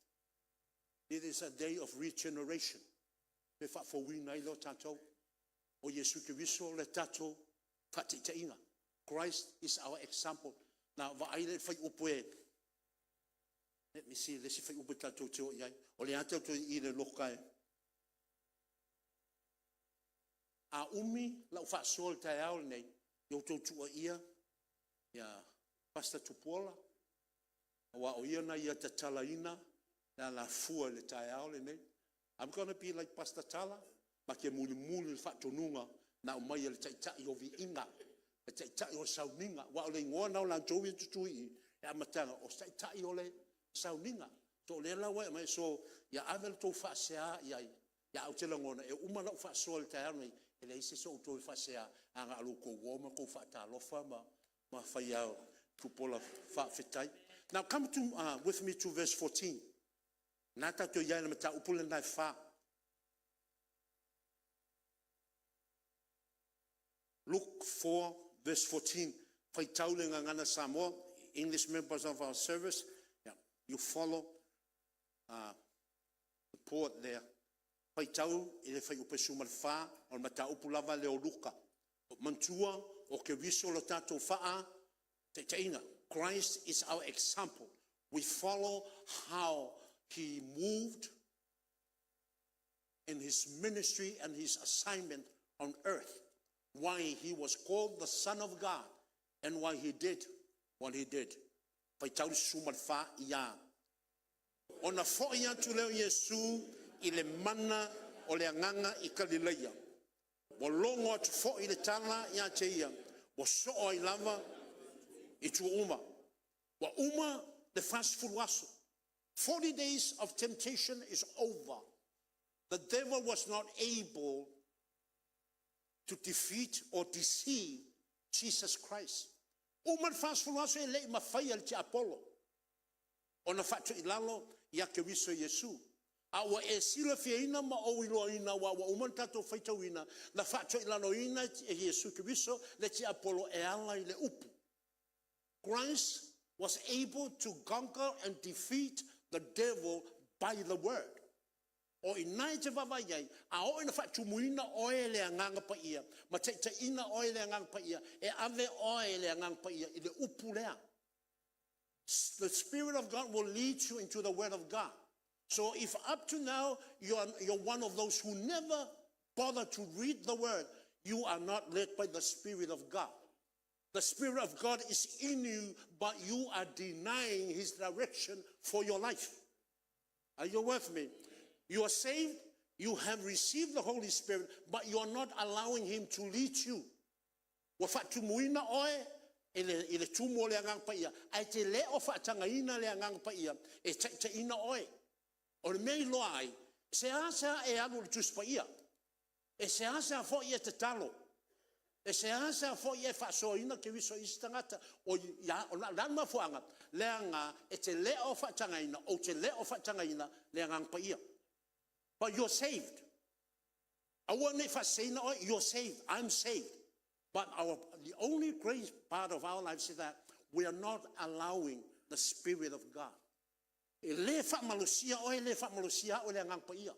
It is a day of regeneration. E faafouina ai lea o tatou. O Iesu Keriso le tatou faataitaiga. Christ is our example. Na vaai le fuaiupu e. Let me see, le isi fuaiupu e tatou te o i ai. O le a tatou i le loka e. A umi lau faasoa i le taeao lenei, ia outou tuuaia ia Pastor Tupuola, aua o ia na ia tatalaina le alafua i le taeao lenei. I'm going to be like Pastor Tala, ma te mulimuli i le faatonuga na aumai e le Taitai o Viiga, le Taitai o le Sauniga. Aua o le igoa lena o latou ia e tutu i i, e amataga o Taitai o le Sauniga. So o lea la ua e aumai, so ia ave la outou faasea i ai, ae ou te lagona e uma lau faasoa i le taeao lenei, e leai se isi o outou e faasea, ae na o lo outou o ma outou faatalofa ma fai lava, Tupuola faafetai. Now come with me to verse 14. Na tatou i ai i le mataupu lena e fa. Luke 4 verse 14. Faitau le Gagana Samoa. English members of our service, yeah, you follow the port there. Faitau i le fuaiupu 14 o le mataupu lava lea o Luka. Manatua o Keriso lo tatou faataitaiga. Christ is our example. We follow how he moved in his ministry and his assignment on earth. Why he was called the Son of God and why he did what he did. Faitau le 14 ia. Ona foi atu lea o Iesu i le mana o le Agaga i Kalileia. Ua logo atu foi le tala ia te ia, ua soo ai lava i tua uma. Ua uma le 40 aso. 40 days of temptation is over. The devil was not able to defeat or deceive Jesus Christ. Uma le 40 aso e le i mafaia le tiapolo ona faatoilalo ia Keriso Iesu. A ua e silafiaina ma ou iloaina ua uma ona tatou faitauina na faatoilaloina e Iesu Keriso le tiapolo e ala i le upu. Christ was able to conquer and defeat the devil by the word. O i nai te vaavaai ai, a oo ina faatumuina oe e le Agaga Paia, ma taitaiina oe e le Agaga Paia, e ave oe e le Agaga Paia i le upu lea. The Spirit of God will lead you into the Word of God. So if up to now you're one of those who never bother to read the Word, you are not led by the Spirit of God. The Spirit of God is in you, but you are denying His direction for your life. Are you with me? You are saved, you have received the Holy Spirit, but you are not allowing Him to lead you. Ua faatumuina oe i le tumu o le Agaga Paia, ae te le o faatagaina le Agaga Paia e taitaiina oe. O le mea i loa ai, seasea e alu i le Tusi Paia, e seasea foi e tatalo, e seasea foi e faasoaina Keriso i isi tagata. O ia, o le a le mafuaaga? Leaga e te le o faatagaina, ou te le o faatagaina le Agaga Paia. But you're saved. Aua ne i faaseseina oe, you're saved. I'm saved. But the only great part of our lives is that we are not allowing the Spirit of God. E le faamalosia oe, le faamalosia au e le Agaga Paia.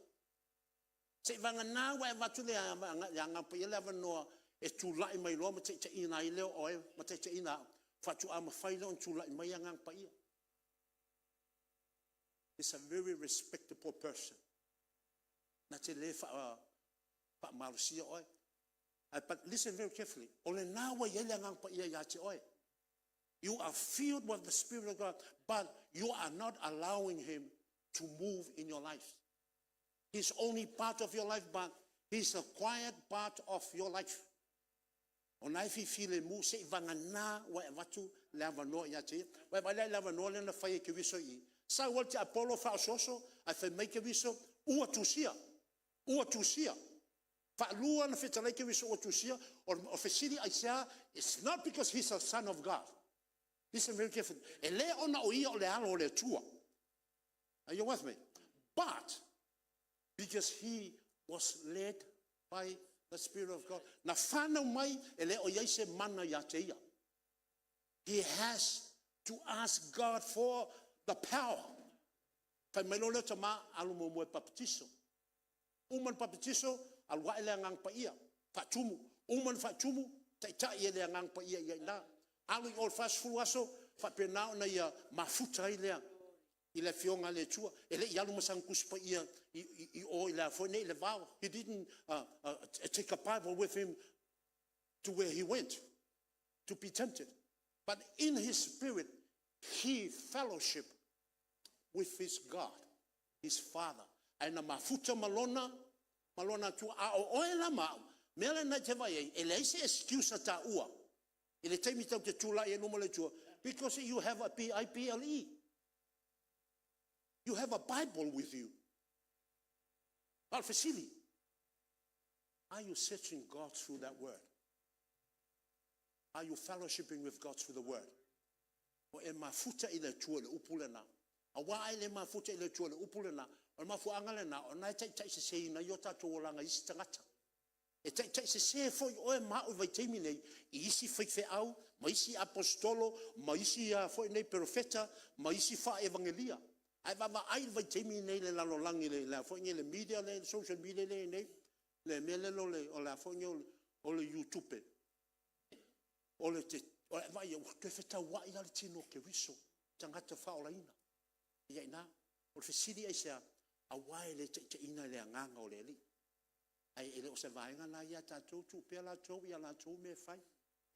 Se i vagana ua e avatu le Agaga Paia le avanoa e tulai mai loa ma taitaiina ai lea o oe ma taitaiina au, faatoa mafai lea ona tulai mai Agaga Paia. He's a very respectable person. Na te le faamalosia oe. But listen very carefully. O lena ua i ai le Agaga Paia ia te oe. You are filled with the Spirit of God, but you are not allowing Him to move in your life. He's only part of your life, but He's a quiet part of your life. O na e fifilemu se i vagana ua e avatu le avanoa ia te ia. Ua e vaai la i le avanoa lea na fai e Keriso i i? Sau lava le tiapolo faaosooso, ae fai mai Keriso, ua tusia, ua tusia. Faalua ona fetalai Keriso ua tusia. O le fesili aisea? It's not because he's a son of God. Listen very carefully. E le ona o ia o le alo o le Atua. Are you with me? But because he was led by the Spirit of God. Na whanau mai e le o iai se mana ia te ia. He has to ask God for the power. Fai mai loa lea o tama, alu muamua e papatiso. Uma ona papatiso, alu ae le Agaga Paia, faatumu. Uma ona faatumu, taitai e le Agaga Paia i ai i ina. Alu i o i le 40 aso, faapena ona ia mafuta ai lea i le Afioga a le Atua. E le i alu ma sana Tusi Paia i o i le vao. He didn't take a Bible with him to where he went to be tempted. But in his spirit, he fellowship with his God, his Father. Ae na mafuta ma lona Atua. A o oe la ma au, mea lena e te vaai ai, e leai se excuse a taua i le taimi tatou te tulai ai i luma o le Atua, because you have a Bible. You have a Bible with you. A o le fesili, are you searching God through that word? Are you fellowshipping with God through the word? O e mafuta i le Atua i le upu lena. Aua a e le mafuta i le Atua i le upu lena, o le mafuaaga lena o lena e taitaiseseina ai o tatou olaga e isi tagata. E taitaisese foi oe ma au i le vaitaimi lenei i isi faifeau ma isi aposetolo ma isi foi nei perofeta ma isi faa-evagelia. A e vaavaai i le vaitaimi lenei i le lalolagi i le a foi nei, le media lea, le social media lea e i ai nei, le mea lea o le Youtube, vaai i ai, ua toe fetauai lava le tino o Keriso ma tagata faaolaina i ai i ina. O le fesili aisea? Aua e le taitaiina e le Agaga o le Alii. Ae le o se vaega lena ia tatou, tuu pea latou i a latou mea e fai.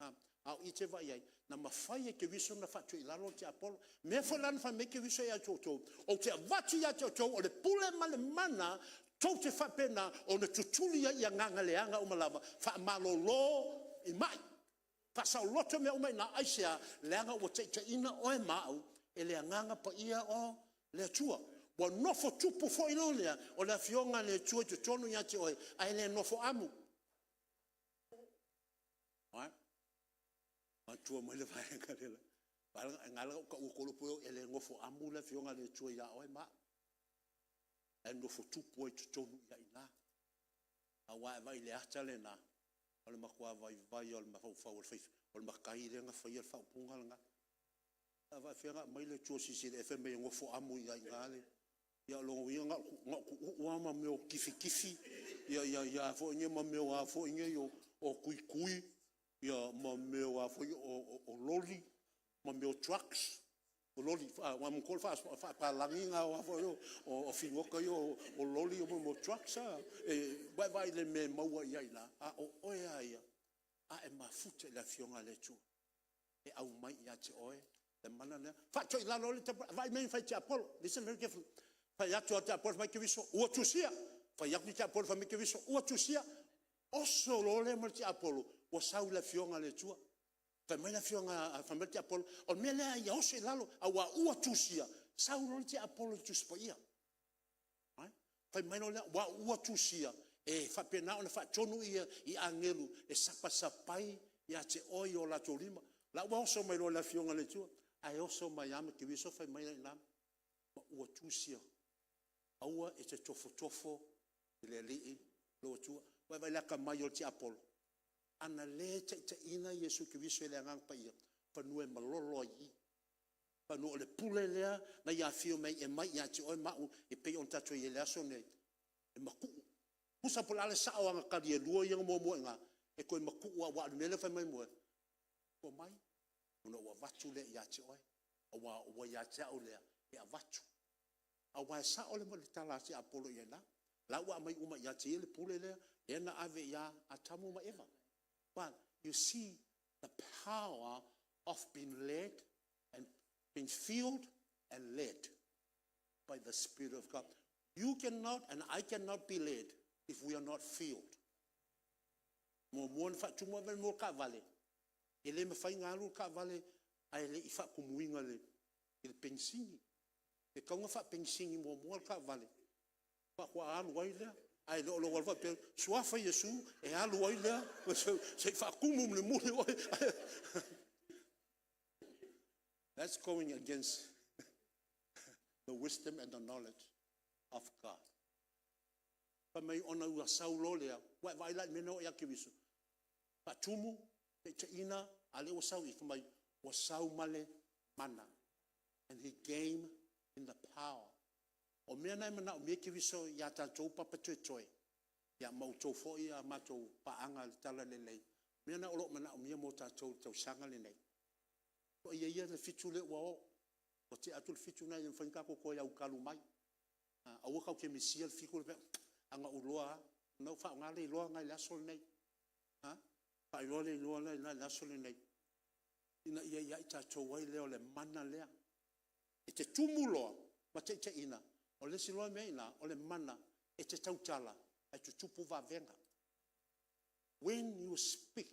A o i e te vaai i ai, na mafai e Keriso ona faatoilalo le tiapolo. O le mea foi la na fai mai ai Keriso ia te outou, ou te avatu ia te outou o le pule ma le mana tou te faapena ona tutuli ai i agaga leaga uma lava, faamalolo i mai, faasaoloto mea uma i ina. Aisea? Leaga ua taitaiina oe ma au e le Agaga Paia o le Atua. Ua nofo tupu foi lea o le Afioga a le Atua i totonu ia te oe, ae le nofo amu. Manatua mai le vaega lea, na ala ona ou tau atu o le upu lea, e le nofo amu le Afioga a le Atua ia oe ma au, ae nofo tupu ai i totonu i ina. Aua a e vaai i le ata lena, o le matua vaivai lava o le mafaufau o le matai lea na faia le faaupuga lena. A faapefea ona aumai le Atua Silisili Ese fai mai e nofo amu ai i ina le… Ia o lona uiga na o tuuu lava ma mea o tifitifi ma mea o a foi nei o tuitui ma mea o a foi nei o loli ma mea o drugs. O loli, aua manatua o le faapapalagi na o figota ia o loli o mea o drugs. Ua e vaai i le mea e maua ai i ina? A o oe lava ia, a e mafuta i le Afioga a le Atua, e aumai ia te oe le mana lea. Faatoilaloina ai le tiapolo. Vaai le mea na fai e le tiapolo, listen very carefully. Fai atu lava le tiapolo fai mai Keriso, ua tusia. Fai atu le tiapolo fai mai Keriso, ua tusia. Oso loa le ma le tiapolo, ua sau i le Afioga a le Atua. Fai mai le tiapolo, o le mea lea ia oso i lalo, aua ua tusia. Sau loa le tiapolo i le Tusi Paia. Fai mai loa lea, aua ua tusia, e faapena ona faatonu i agelu e sapasapai ia te oe i o latou lima. O la ua oso mai loa i le Afioga a le Atua, ae oso mai lava ma Keriso fai mai la i ina, ma ua tusia, aua e te tofotofo i le Alii lou Atua. Ua e vaai i le atamai o le tiapolo? Ana le taitaiina Iesu Keriso e le Agaga Paia, semeamanu e malolo ai i i. Semeamanu o le pule lea na Ia afio mai ai e aumai ia te oe ma au e pei ona tatou i ai i le aso lenei, e matuu. Tusa po o le a le sao o ana tali e lua ia na muamua i ina, e toe matuu lava aua o le mea lea na fai mai ai, omai ona ou avatu lea ia te oe, aua ua ia te au lea e avatu. Aua e sao le tala a si Apolo i ai ina. O la ua aumai uma ia te ia le pule lea, lea na ave ia Atamu ma Eva. But you see the power of being led and being filled and led by the Spirit of God. You cannot and I cannot be led if we are not filled. Muamua ona faatumu le mea o le taavale, e le mafai ona alu le taavale ae le i faatumuina i le penisini. E tatau ona faapenisini muamua le taavale faatoa alu ai lea. Ae le o lou alu faapea, Suafa Iesu, e alu ai lea se i faatumu mulimuli oe. That's going against the wisdom and the knowledge of God. Fai mai ona ua sau loa lea, ua e vaai la i le mea na oo ia Keriso? Faatumu, taitaiina, a o lea ua sau i i, fai mai ua sau ma le mana. And he came in the power. O mea na e manaomia e Keriso ia tatou papa toetoe, ia ma outou foi a matou paaga i le talalelei, o mea na o lo o manaomia mo tatou i le tausaga lenei. Soia ia le 7 lea ua o, ua tea atu le 7 lena e le mafai ona tatou toe autalu mai. Aua tatou te misia le 7 lea, a na ou iloa lava. Ia faaaoga le iloa lena i le aso lenei. Faaaoga le iloa lena i le aso lenei, ina ia ia i tatou ai lea o le mana lea. E te tumu loa ma taitaiina, o le isi loa mea i ina, o le mana e te tautala ae tutupu vavega. When you speak,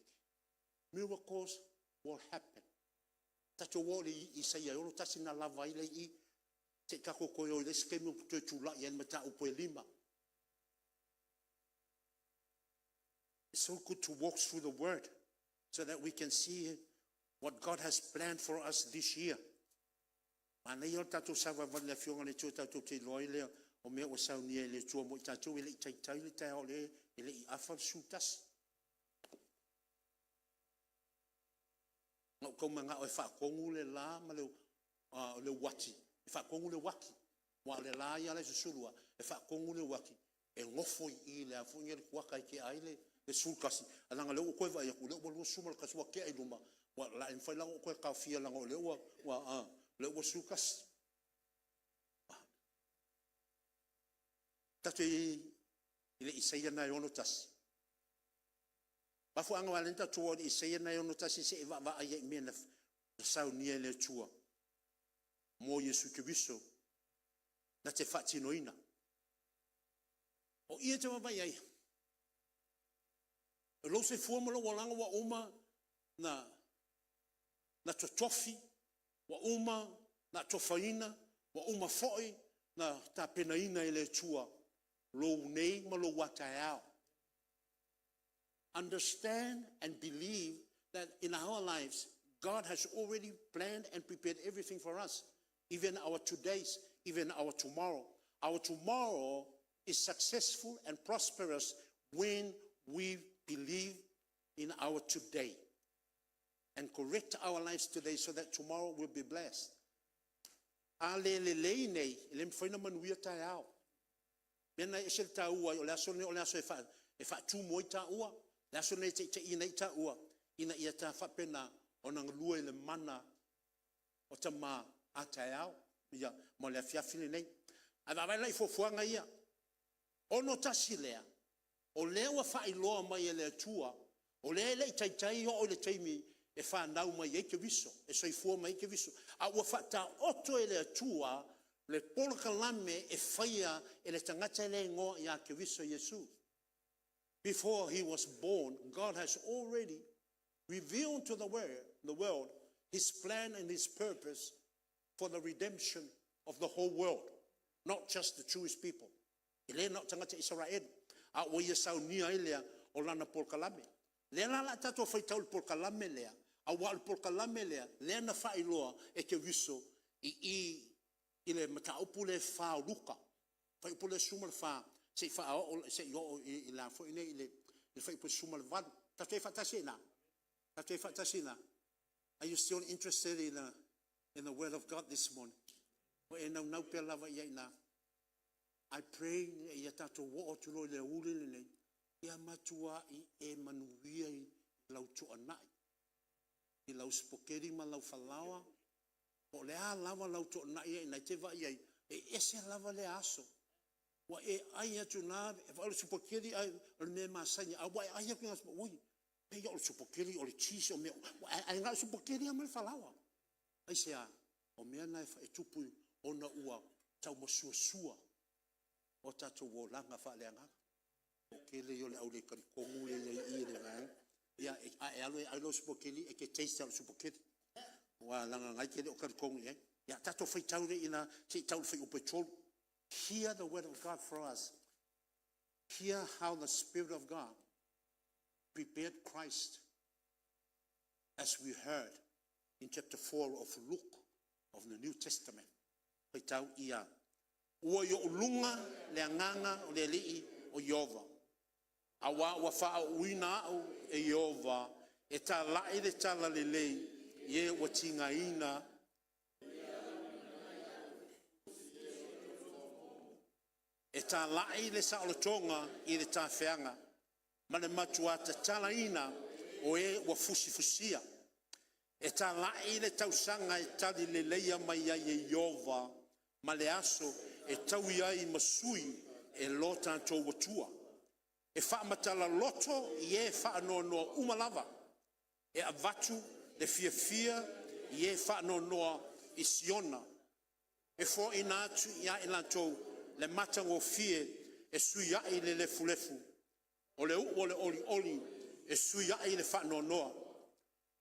miracles will happen. Tatou o i le Isaia e 61 na lava ai lea i i, se i tatou toe o i le isi taimi ou toe tulai ai i le mataupu e 5. It's so good to walk through the word so that we can see what God has planned for us this year. Manaia o tatou savavali i le Afioga i le Atua tatou te iloa ai lea o mea ua saunia e le Atua mo i tatou, e le i taitai le taeao e le i afa le 11. Na ou tau manao e faatonu le la ma le uati, e faatonu le uati, aua o le la ia e susulu lava, e faatonu le uati e nofo i i i le kuata e tea ai le 11, ae leaga o lea ua ou toe vaai atu o lea ua 21 ua tea i luma, o le a le mafai la ona ou toe taofia leaga o lea ua 11. Tatou i ai i le Isaia lena e 61. O le mafuaaga ua ala ai ona tatou o i le Isaia lena e 61 se i e vaavaai ai i mea na saunia e le Atua mo Iesu Keriso na te faatinoina. O i e te vaavaai i ai, o lou soifua ma lou olaga ua uma ona totofi, ua uma ona atofaina, ua uma foi ona tapenaina e le Atua lou nei ma lou a taeao. Understand and believe that in our lives God has already planned and prepared everything for us, even our todays, even our tomorrow. Our tomorrow is successful and prosperous when we believe in our today and correct our lives today so that tomorrow will be blessed. A le lelei nei, e le mafai ona manuia taeao. Mea na e ese le taua o le aso lenei o le aso e faatumu ai taua, le aso lenei e taitaiina ai taua, ina ia ta faapena ona galue i le mana o tama a taeao ma le afiafi lenei. A vaavaai la i fuafuaga ia, 61 lea, o lea ua faailoa mai e le Atua, o lea e le i taitai oo i le taimi e fanau mai ai Keriso, e soifua mai ai Keriso, a ua faataoto e le Atua le polokalame e faia e le tagata lea e igoa ia Keriso Iesu. Before he was born, God has already revealed to the world his plan and his purpose for the redemption of the whole world, not just the Jewish people. E le na o tagata Isaraelu, a ua ia saunia ai lea o lana polokalame. Lea la o le a tatou faitau i le polokalame lea, aua o le polokalame lea, lea na faailoa e Keriso i i le mataupu lea e 4 o Luka, fuaiupu lea e 14 seia oo i le fuaiupu e 18. Tatou te i faatasi ai i ina? Tatou te i faatasi i ina? Are you still interested in the word of God this morning? Ua e naunau pea lava i ai i ina? I pray ina ia tatou oo atu loa i le aoauli lenei, ia matuai e manuia i lau toanai, i lau spaghetti ma lau falaoa, po o le a lava lau toanai e te vaai i ai, E ese lava lea aso, ua e ai atu i ina, o le supakeli o le mea e masani ai, ae ua e ai atu i ina, oi, pei o le supakeli o le cheese, ae na o le supakeli lava ma le falaoa. Aisea? O mea na e tupu ona ua tau maasuasua o tatou olaga faaleagaga. O le toatele ia o le au le talitonu lea e i i i le vaega. A e alu e ai lau supakeli, e te taste lava o le supakeli, aua leaga o lena e te le o talitonu i ai. Ia tatou faitau lea i ina se i tau i le fuaiupu 3. Hear the word of God for us. Hear how the Spirit of God prepared Christ, as we heard in chapter 4 of Luke of the New Testament. Faitau ia. Ua i ou luga le agaga o le Alii o Ieova, auā ua faaauuina au e Ieova e tala'i le tala lelei i e ua tigaina, e tala'i le saolotoga i le tafeaga, ma le matuā tatalaina o e ua fusifusia, e tala'i le tausaga e talileleia mai ai e Ieova, ma le aso e taui ai ma sui e lo tatou Atua, e faamatala loto i e faanoanoa uma lava, e avatu le fiafia i e faanoanoa i Siona, e foaina atu ia i latou le matagofie e sui ai le lefulefu, o le uu o le olioli e sui ai le faanoanoa,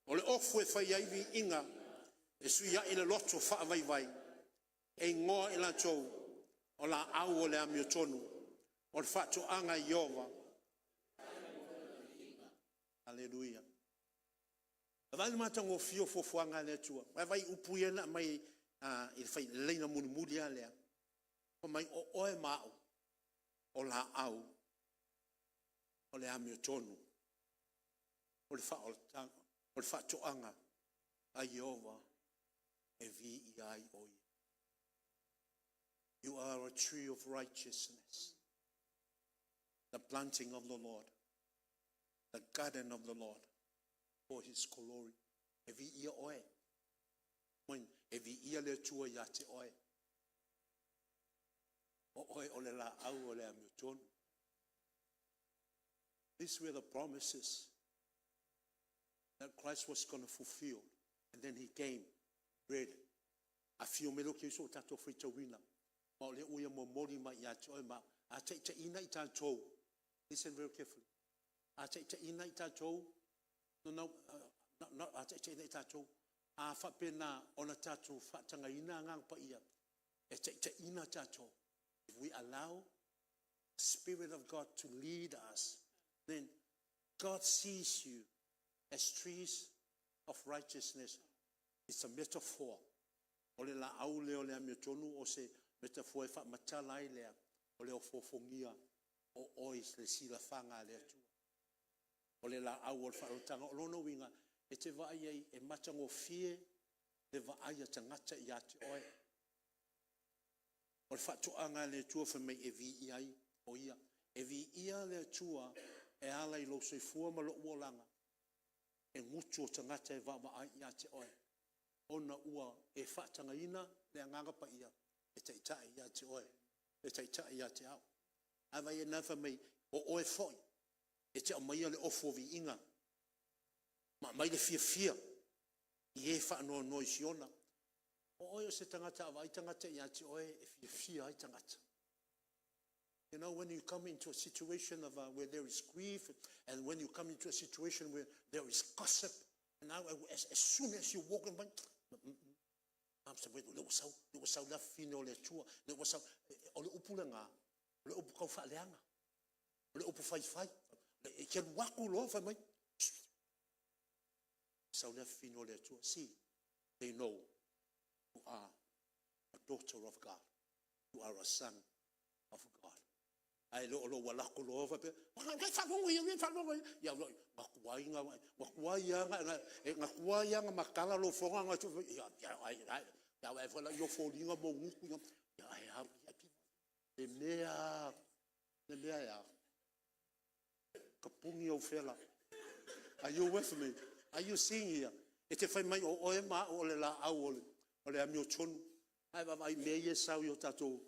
o le ofu e fai ai viiga e sui ai le loto faavaivai. E igoa i latou o laau o le amiotonu, o le faatoaga a Ieova. Aleluia. Vaai i le matagofie o fuafuaga a le Atua. Vaai i upu ia na aumai i le laina mulimuli lava lea. Fai mai, o oe ma au, o laau o le amiotonu, o le faatoaga a Ieova e viia ai o Ia. You are a tree of righteousness, the planting of the Lord, the garden of the Lord for his glory. E viia oe. E viia le Atua ia te oe. O oe o le laau o le amiotonu. These were the promises that Christ was going to fulfill. And then he came, read. Afio mai lea o Keriso ua tatou faitauina. Ma o lea ua ia momoli mai ia te oe ma au. A taitaiina i tatou, listen very carefully. A taitaiina i tatou, no, no, a taitaiina i tatou, a faapena ona tatou faatagaina Agaga Paia e taitaiina tatou. If we allow the Spirit of God to lead us, then God sees you as trees of righteousness. It's a metaphor. O le laau lea o le amiotonu o se metaphor e faamatala ai lea o le ofoofogia o oe i le silafaga a le Atua. O le laau o le faaolataga. O lona uiga, e te vaai ai e matagofie le vaai a tagata ia te oe. O le faatoaga a le Atua fai mai e viia ai o Ia. E viia le Atua e ala i lou soifua ma lou olaga, e gutu o tagata e vaavaai ia te oe, ona ua e faatagaina le Agaga Paia e taitai ia te oe, e taitai ia te au. A vaai i ai fai mai, o oe foi e te aumaia le ofu o viiga, ma aumai le fiafia i e faanoanoa i Siona. O oe o se tagata a vaai tagata ia te oe e fiafia ai tagata. When you come into a situation of where there is grief, and when you come into a situation where there is gossip, and now as soon as you walk in, le ua sau le afafine o le Atua, le ua sau, o le upu lena, o le upu tau faaleaga, o le upu faifai, e te alu atu loa fai mai, sau le afafine o le Atua. See, they know you are a daughter of God. You are a son of God. Ae le o lou alu atu loa faapea, faalogo ia, faalogo ia, na tuai lava ona matala lou fono, ia vaai foi la i ou foliga ma ou gutu, ae a, le mea lava, le mea e a? Tapuni ou fela. Are you with me? Are you seeing here? E te fai mai o oe ma au o le laau o le amiotonu. A e vaavaai i mea ia e sau i o tatou,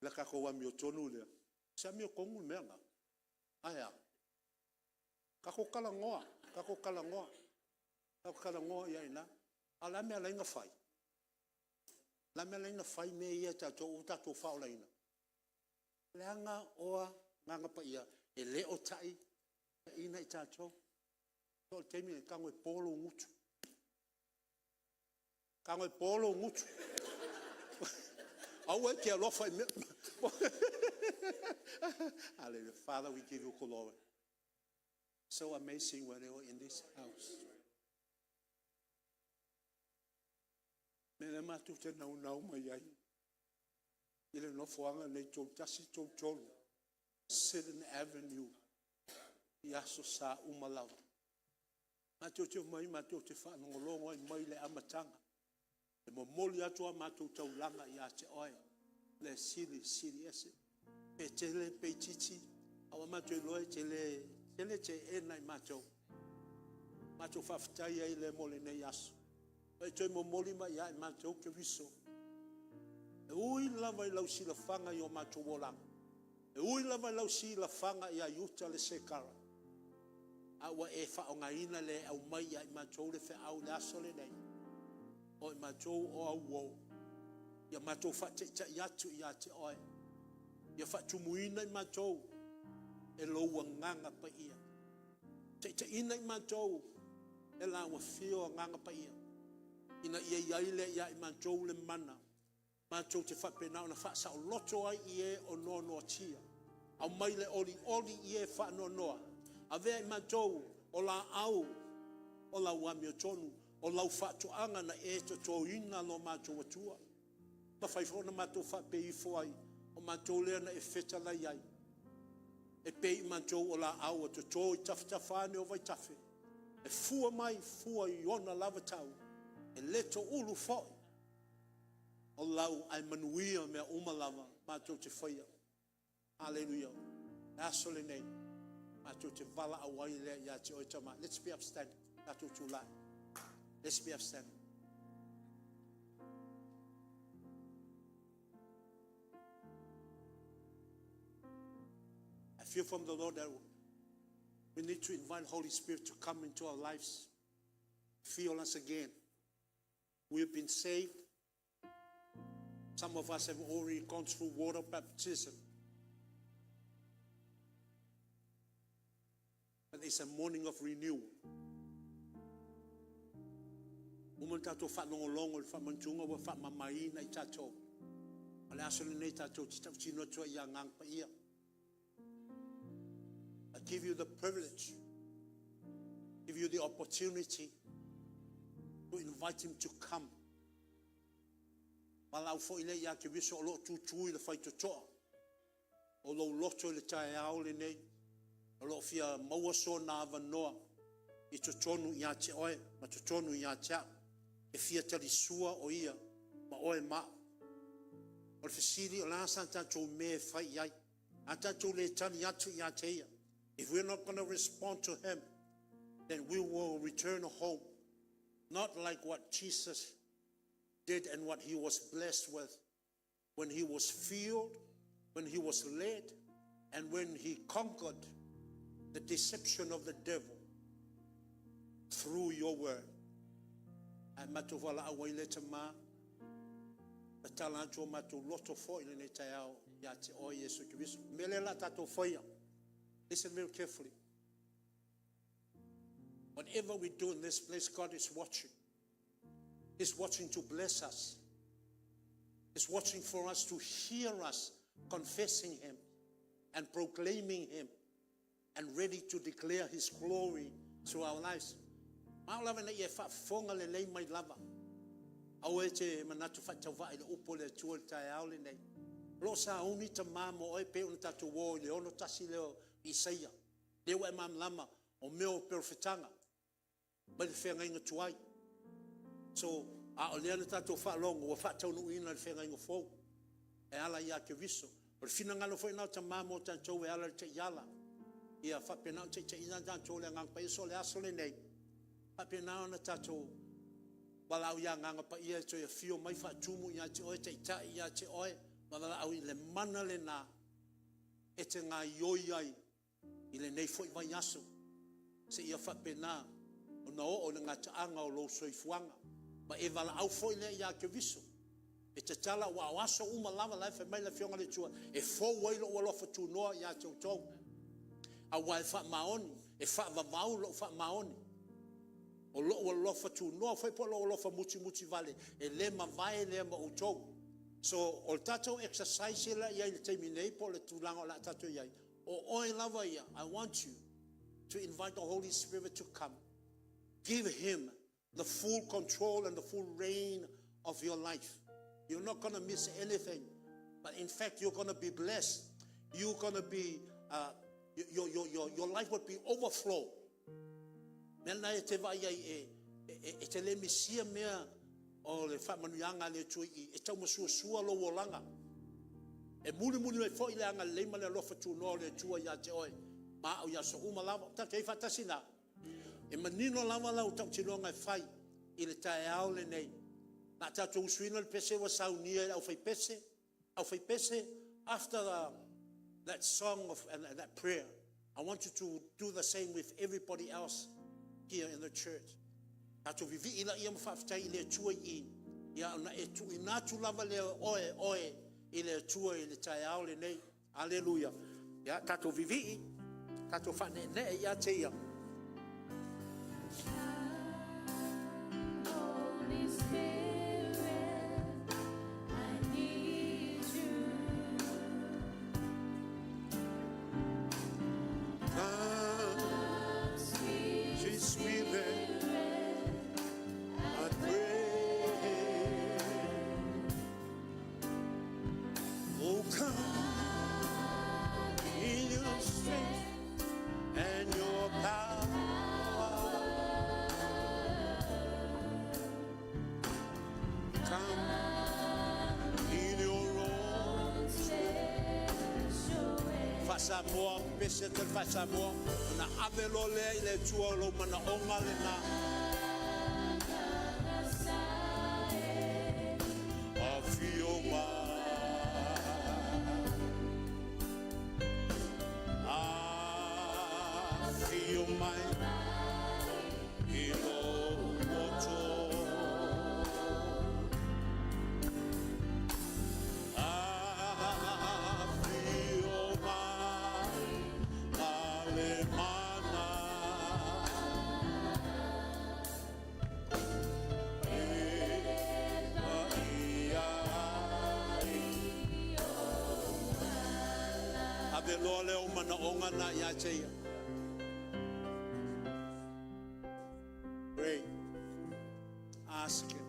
le tatou amiotonu lea, o se amiotonu le mea lena. Ae a? Tatou talanoa, tatou talanoa, tatou talanoa i ai i ina. A o le a le mea e ala ai ona fai? O le a le mea e ala ai ona fai mea ia e tatou ua tatou faaolaina? Leaga o Agaga Paia e le o taitaiina i tatou. E oo i le taimi e tago e po lou gutu, tago e po lou gutu. Aua e te alofa i mea. Father, we give you glory. So amazing when you are in this house. O le mea lea matou te naunau mai ai i le nofoaga lenei 3133 Sydney Avenue i Aso Sa uma lava. Matou te omai matou te faalogologo ai mai le amataga e momoli atu a matou taulaga ia te Oe le Silisili Ese. Pe tele pe itiiti, a ua matou iloa e te le teena i matou. Matou faafetai ai lea mo lenei aso. Ua e toe momoli mai ia i matou Keriso. E ui lava i lau silafaga i o matou olaga, e ui lava i lau silafaga ia Iuta le sekara, a ua e faaaogaina lea e aumai ia i matou le feau i le aso lenei, o i matou o au uo, ia matou faataitai atu ia te Oe, ia faatumuina i matou e lou Agaga Paia. Taitaiina i matou e lau Afio Agaga Paia, ina ia i ai lea ia i matou le mana matou te faapena ona faasaoloto ai i e o noanoatia. Aumai le olioli i e faanoanoa. Avea i matou o laau o lau amiotonu, o lau faatoaga na e totoina lo matou Atua. E mafai foi ona matou faapea ifo ai, o matou lea na e fetalai ai, e pei o matou o laau e toto i tafatafa ane o vaitafe, e fua mai fua i ona lava tau, e le toulu foi o lau, ae manuia mea uma lava matou te faia. Aleluia. O le aso lenei, matou te valaau ai lea ia te oe Tama. Let's be upstanding. Tatou tulai. Let's be upstanding. I feel from the Lord that we need to invite Holy Spirit to come into our lives. Feel us again. We have been saved. Some of us have already gone through water baptism. But it's a morning of renewal. Uma na tatou faalogologo i le faamanatuga ua faamamaina i tatou. O le aso lenei tatou te tautino atu ai i Agaga Paia. I give you the privilege, give you the opportunity to invite him to come. Valaau foi lea ia Keriso o lo o tutu i le faitotoa o lou loto i le taeao lenei, o lo o fia maua sona avanoa i totonu ia te oe ma totonu ia te au. E fia talisua o ia ma oe ma au. O le fesili, o le a sa tatou mea e fai i ai? A tatou le tali atu ia te ia. If we're not going to respond to him, then we will return home. Not like what Jesus did and what he was blessed with when he was filled, when he was led, and when he conquered the deception of the devil through your word. Ae matou valaau ai le Tama, tatala atu o matou loto foi lenei taeao ia te oe Iesu Keriso. Mea lea la tatou faia. Listen very carefully. Whatever we do in this place, God is watching. He's watching to bless us. He's watching for us to hear us confessing Him and proclaiming Him and ready to declare His glory through our lives. Ma o lava ina ia faafofoga lelei mai lava. Aua e te manatu faatauvaa i le upu a le Atua i le taeao lenei. O lo o sauni Tama mo oe pei ona tatou o i le 61 lea o Isaia. Lea ua e malamalama o mea o perofetaga mai le feagaiga tuai. So, a o lea na tatou faalogo ua faataunuuina le feagaiga fou e ala ia Keriso. O le finagalo foi lena o Tama mo tatou e ala i le taiala. Ia faapena ona taitaiina tatou e le Agaga Paia. So o le aso lenei, faapena ona tatou Valaau ia Agaga Paia e toe afio mai faatumu ia te oe, taitai ia te oe, ma valaau i le mana lena e te gaioi ai i lenei foi vai aso, seia faapena ona oo i le gataaga o lou soifuaga. Ma e valaau foi lea ia Keriso e tatala, aua o aso uma lava, o la e fai mai le Afioga a le Atua, e fou ai lou alofa tunoa ia te outou, aua e faamaoni, e faavavau lou faamaoni. O lou alofa tunoa foi po o lou alofa mutimuti vale, e le mavae lea ma outou. So, o le tatou exercise la e i ai i le taimi nei po o le tulaga o le a tatou i ai, o oe lava ia, I want you to invite the Holy Spirit to come. Give him the full control and the full reign of your life. You're not going to miss anything. But in fact, you're going to be blessed. You're going to be, your life will be overflow. Mea na e te vai ai e te le misia mea o le faamanuiaga a le Atua i e taumasuasua lou olaga. E mulimuli mai foi le agalelei ma le alofa tunoa o le Atua ia te oe ma au i aso uma lava. O tatou i ai faatasi ina. E manino lava lau tautinoga e fai i le taeao lenei. O le a tatou usuina le pese ua saunia e le aufaipese. Aufaipese, after that song and that prayer, I want you to do the same with everybody else here in the church. Tatou vivii laia ma faafetai i le Atua i i, ia ona e tuuina atu lava lea oe oe i le Atua i le taeao lenei. Aleluia. Ia tatou vivii, tatou faaneenee ia te ia. Holy Spirit, I need you. Come, Sweet sweet Spirit, Spirit, I pray. Oh, come in your strength and your power. Come in your own special way. Faasamoa, pese atu le Faasamoa, ona ave loa lea i le Atua o lou manaoga lena. Afio mai, afio mai i lou loto. Afio mai ma le mana. E paia ai. Ave loa lea o manaoga na ia te ia. Pray. Ask him.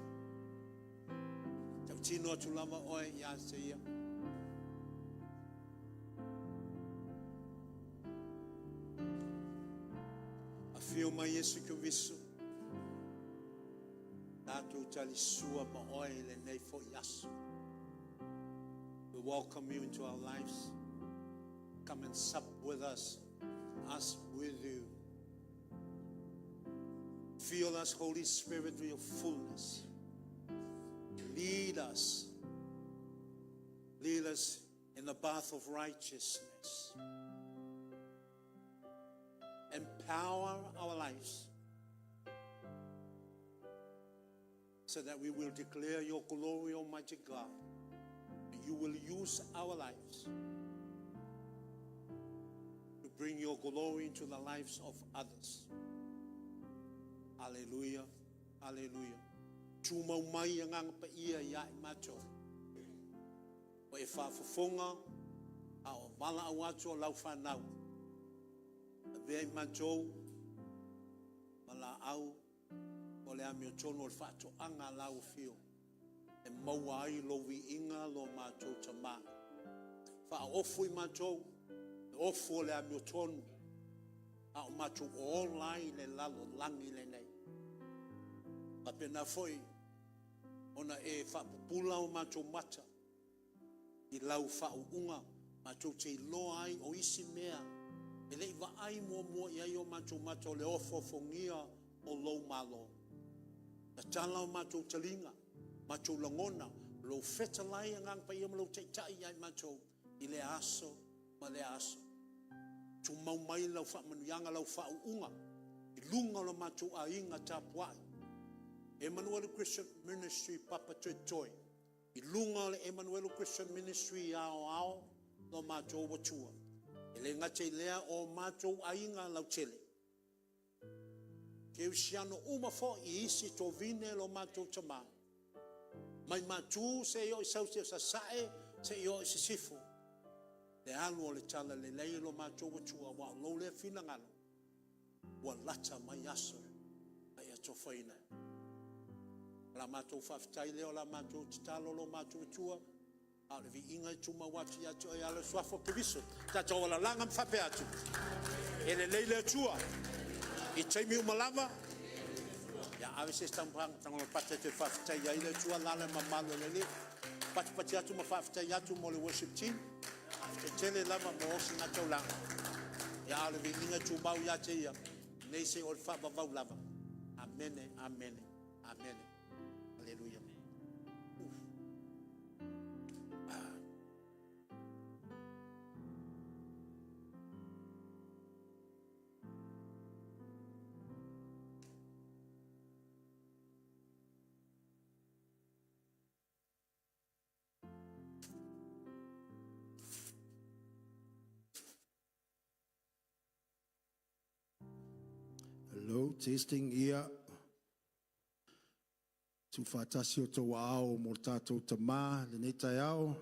Tautino atu lava oe ia te ia. Afio mai Iesu Keriso, tatou talisua ma oe i lenei foi aso. We welcome you into our lives. Come and sup with us, us with you. Fill us, Holy Spirit, with your fullness. Lead us. Lead us in the path of righteousness. Empower our lives so that we will declare your glory, Almighty God. You will use our lives to bring your glory into the lives of others. Hallelujah. Hallelujah. Tumau mai Agaga Paia ia i matou. Ua e faafofoga a o valaau atu o lau fanau. Avea i matou ma laau o le amiotonu o le faatoaga a lau afio e maua ai lou viiga lo matou Tama. Faaofu i matou le ofu o le amiotonu a o matou ola ai i le lalolagi lenei. Faapena foi ona e faapupula o matou mata i lau faauuga matou te iloa ai o isi mea e le i vaai muamua i ai o matou mata o le ofoofogia o lou Malo. Tatala o matou taliga, matou lagona, Lou fetalai Agaga Paia ma Lou Taitai ia i matou i lea aso ma lea aso. Tumau mai Lau faamanuiaga, Lau faauuga i luga o lo matou aiga tapuai, Emanuelu Christian Ministry Papatoetoe, i luga o le Emanuelu Christian Ministry aoao lo matou Atua. E le gata i lea o matou aiga lautele, kerisiano uma foi i isi tovine lo matou tama, mai Matu seia oo i Sasae, seia oo i Sisifo, le alu o le Talalelei i lo matou Atua, aua o lou lea finagalo, ua lata mai aso na e atofaina. O la matou faafetai lea, o la matou tatalo lo matou Atua, a o le viiga e tumau atu ia te Oe e ala i le Suafa o Keriso. Tatou alalaga ma faapea atu, E lelei le Atua i taimi uma lava. Ia ave se isi tago pate e toe faafetaia ai le Atua. Alaala i le mamalu o le Alii. Patipati atu ma faafetai atu mo le worship team. Faafetai tele lava mo ositaulaga. Ia a o le viiga e tumau ia te Ia, nei seia oo i le faavavau lava. Amene, amene, amene. Aleluia. Hello, testing ia tuufaatasi o outou aao mo le tatou Tama i lenei taeao.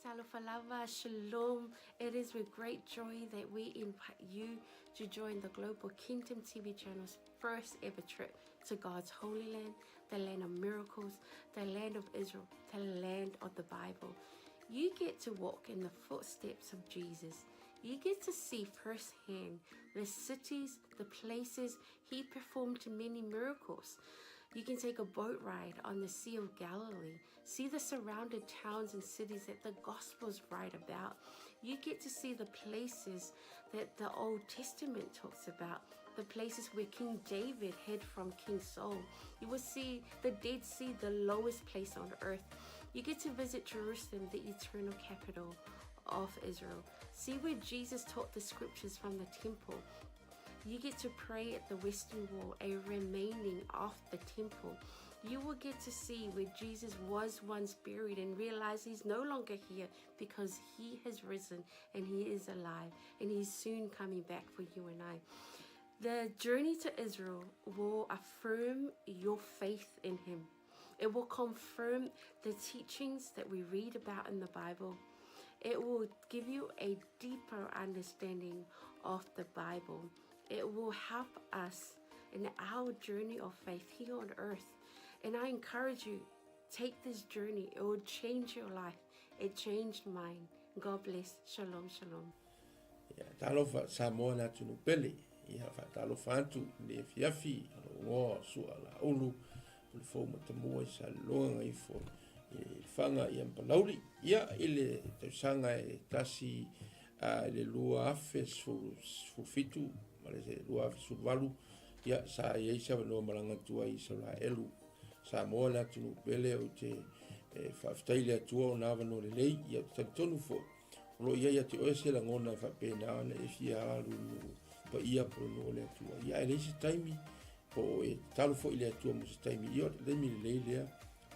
Talofa lava, shalom. It is with great joy that we invite you to join the Global Kingdom TV channel's first ever trip to God's holy land, the land of miracles, the land of Israel, the land of the Bible. You get to walk in the footsteps of Jesus. You get to see firsthand the cities, the places he performed many miracles. You can take a boat ride on the Sea of Galilee, see the surrounded towns and cities that the Gospels write about. You get to see the places that the Old Testament talks about, the places where King David hid from King Saul. You will see the Dead Sea, the lowest place on earth. You get to visit Jerusalem, the eternal capital of Israel. See where Jesus taught the scriptures from the temple. You get to pray at the Western Wall, a remaining of the temple. You will get to see where Jesus was once buried and realize he's no longer here because he has risen and he is alive and he's soon coming back for you and I. The journey to Israel will affirm your faith in him. It will confirm the teachings that we read about in the Bible. It will give you a deeper understanding of the Bible. It will help us in our journey of faith here on earth. And I encourage you, take this journey. It will change your life. It changed mine. God bless. Shalom, shalom. Ia, talofa Samoa le atunuu pele. Ia, faatalofa atu i lenei afiafi, o lou igoa o Sua Laulu, o le fou matamua i Salelologa Gagaifo i Lefaga ia ma Palauli. Ia, i le tausaga e tasi i le 2017 ma le 2018, ia, sa i ai se avanoa malaga atu ai i Isaraelu. Samoa le atunuu pele, ou te faafetai i le Atua ona avanoa lelei, ia, ou te talitonu foi, O lo o i ai ia te oe se lagona e faapena ona e fia alu i le nuu paia po o le nuu o le Atua. Ia ae leai se taimi po o e tatalo foi i le Atua mo se taimi. Ia o le taimi lelei lea,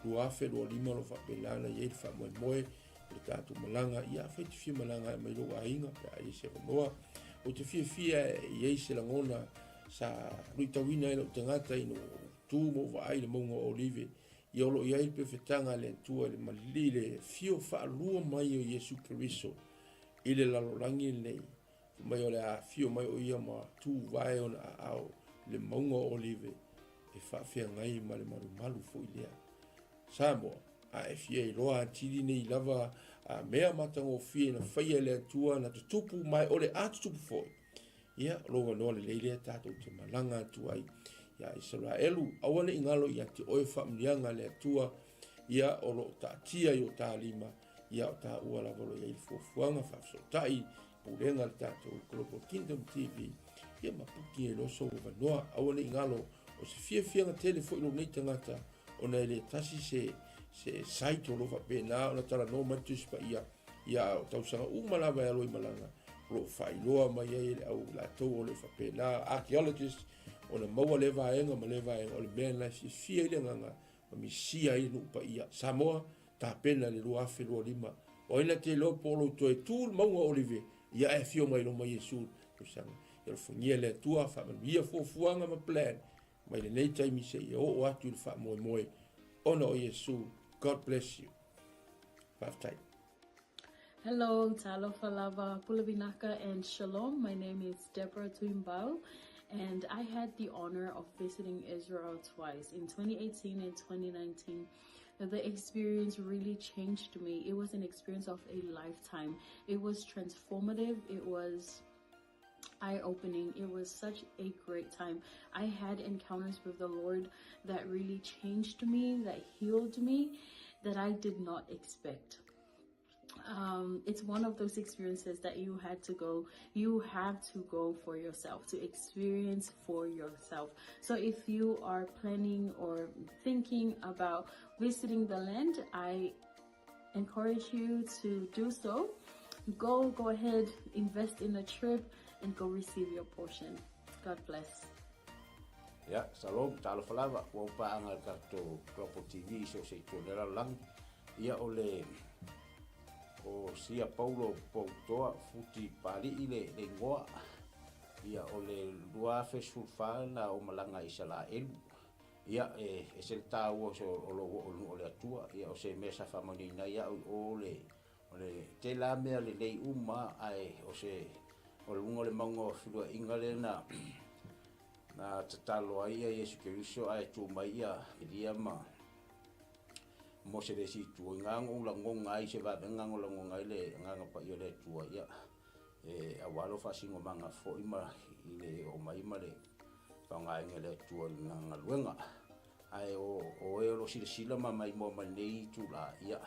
2025 o lo o faapena ona i ai le faamoemoe o le tatou malaga. Ia afai e te fia malaga e aumai lou aiga pe a i ai se avanoa. Ou te fiafia e i ai se lagona sa luitauina ai lou tagata ina ua ou tu ma ou vaai i le mauga o Olive. Ia o lo o i ai le pefetaga a le Atua i le malili le afio faalua mai o Iesu Keriso i le lalolagi lenei, fai mai o le a afio mai o ia ma tuvae ona aao i le mauga o Olive e faafeagai ma le malumalu foi lea. Samoa, a e fia iloa atili nei lava a mea matagofie na faia e le Atua na tutupu ma o le a tutupu foi, Ia, o lou avanoa lelei lea tatou te malaga atu ai ia Isaraelu. Aua ne i galo ia te oe faamanuiaga a le Atua, ia o lo o taatia i o ta lima, ia o taua lava o lo o i ai le fuafuaga faafesootai pulega a le tatou Global Kingdom TV, ia ma puki ai loa sou avanoa. Aua ne i galo, o se fiafiaga tele foi lou nei tagata, ona e le tasi se, se site o lo o faapena ona talanoa mai le Tusi Paia, Ia, o tausaga uma lava e alo i malaga, o lo o faailoa mai ai e le au latou o lo o faapena, archaeologist, ona maua lea vaega ma lea vaega, o le mea lena e fiafia ai le agaga ma misia ai le nuu paia. Samoa, tapena i le 2025. O ai na te iloa po o lou toe tu le mauga o Olive, ia ae afio mai loma Iesu i le tausaga. Ia alofagia le Atua, faamanuia fuafuaga ma plan mai lenei taimi seia oo atu i le faamoemoe ona o Iesu. God bless you. Faafetai. Hello, talofa lava, pule vinaka and shalom. My name is Deborah Tuimbau and I had the honor of visiting Israel twice in 2018 and 2019. The experience really changed me. It was an experience of a lifetime. It was transformative. It was eye-opening. It was such a great time. I had encounters with the Lord that really changed me, that healed me, that I did not expect. It's one of those experiences that you had to go, you have to go for yourself, to experience for yourself. So if you are planning or thinking about visiting the land, I encourage you to do so. Go, go ahead, invest in a trip and go receive your portion. God bless. Ia, shalom, talofa lava, ua ou paaga i le tatou Global TV i so o se itu o le lalolagi. Ia, o le, o Sia Paulo Poutoa Futi Papali'i le, le igoa. Ia, o le 2014 na ou malaga i Isalaelu. Ia, e ese le taua o lou oo i le nuu o le Atua. Ia, o se mea sa faamanuiaina ai au i o le, o le tele lava mea lelei uma, ae o se, o luga o le mauga o feluaiga lea na, na tatalo ai ia Iesu Keriso ae tu mai ia Elia ma Mose i le isi itu. I na ou lagona ai se vavega na ou lagona ai le Agaga Paia o le Atua, ia, e aua lou faasinomaga foi ma i le oo mai ma le faaaogaina e le Atua i lana galuega. Ae o oe o lo o silasila ma maimoa mai lenei itula, ia,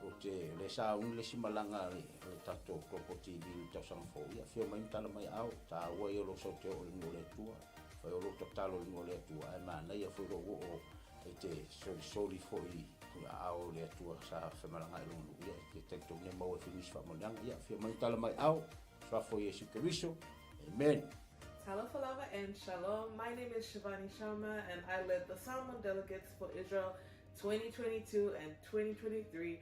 ou te, o lea sa auni le isi malaga a le tatou Global TV i le tausaga fou, ia, afio mai ma tala mai aao, taua ia o lou sau te oo i le nuu o le Atua, fai o lou tatalo i le nuu o le Atua, ae manaia foi lou oo e te solisoli foi i aao o le Atua sa femalagaai i lona nuu, ia, e te talitonu e maua ai foi nisi faamanuiaga. Ia, afio mai ma tala mai aao, Suafa o Iesu Keriso. Amen. Talofa lava and shalom. My name is Shivani Sharma and I led the Samoan delegates for Israel 2022 and 2023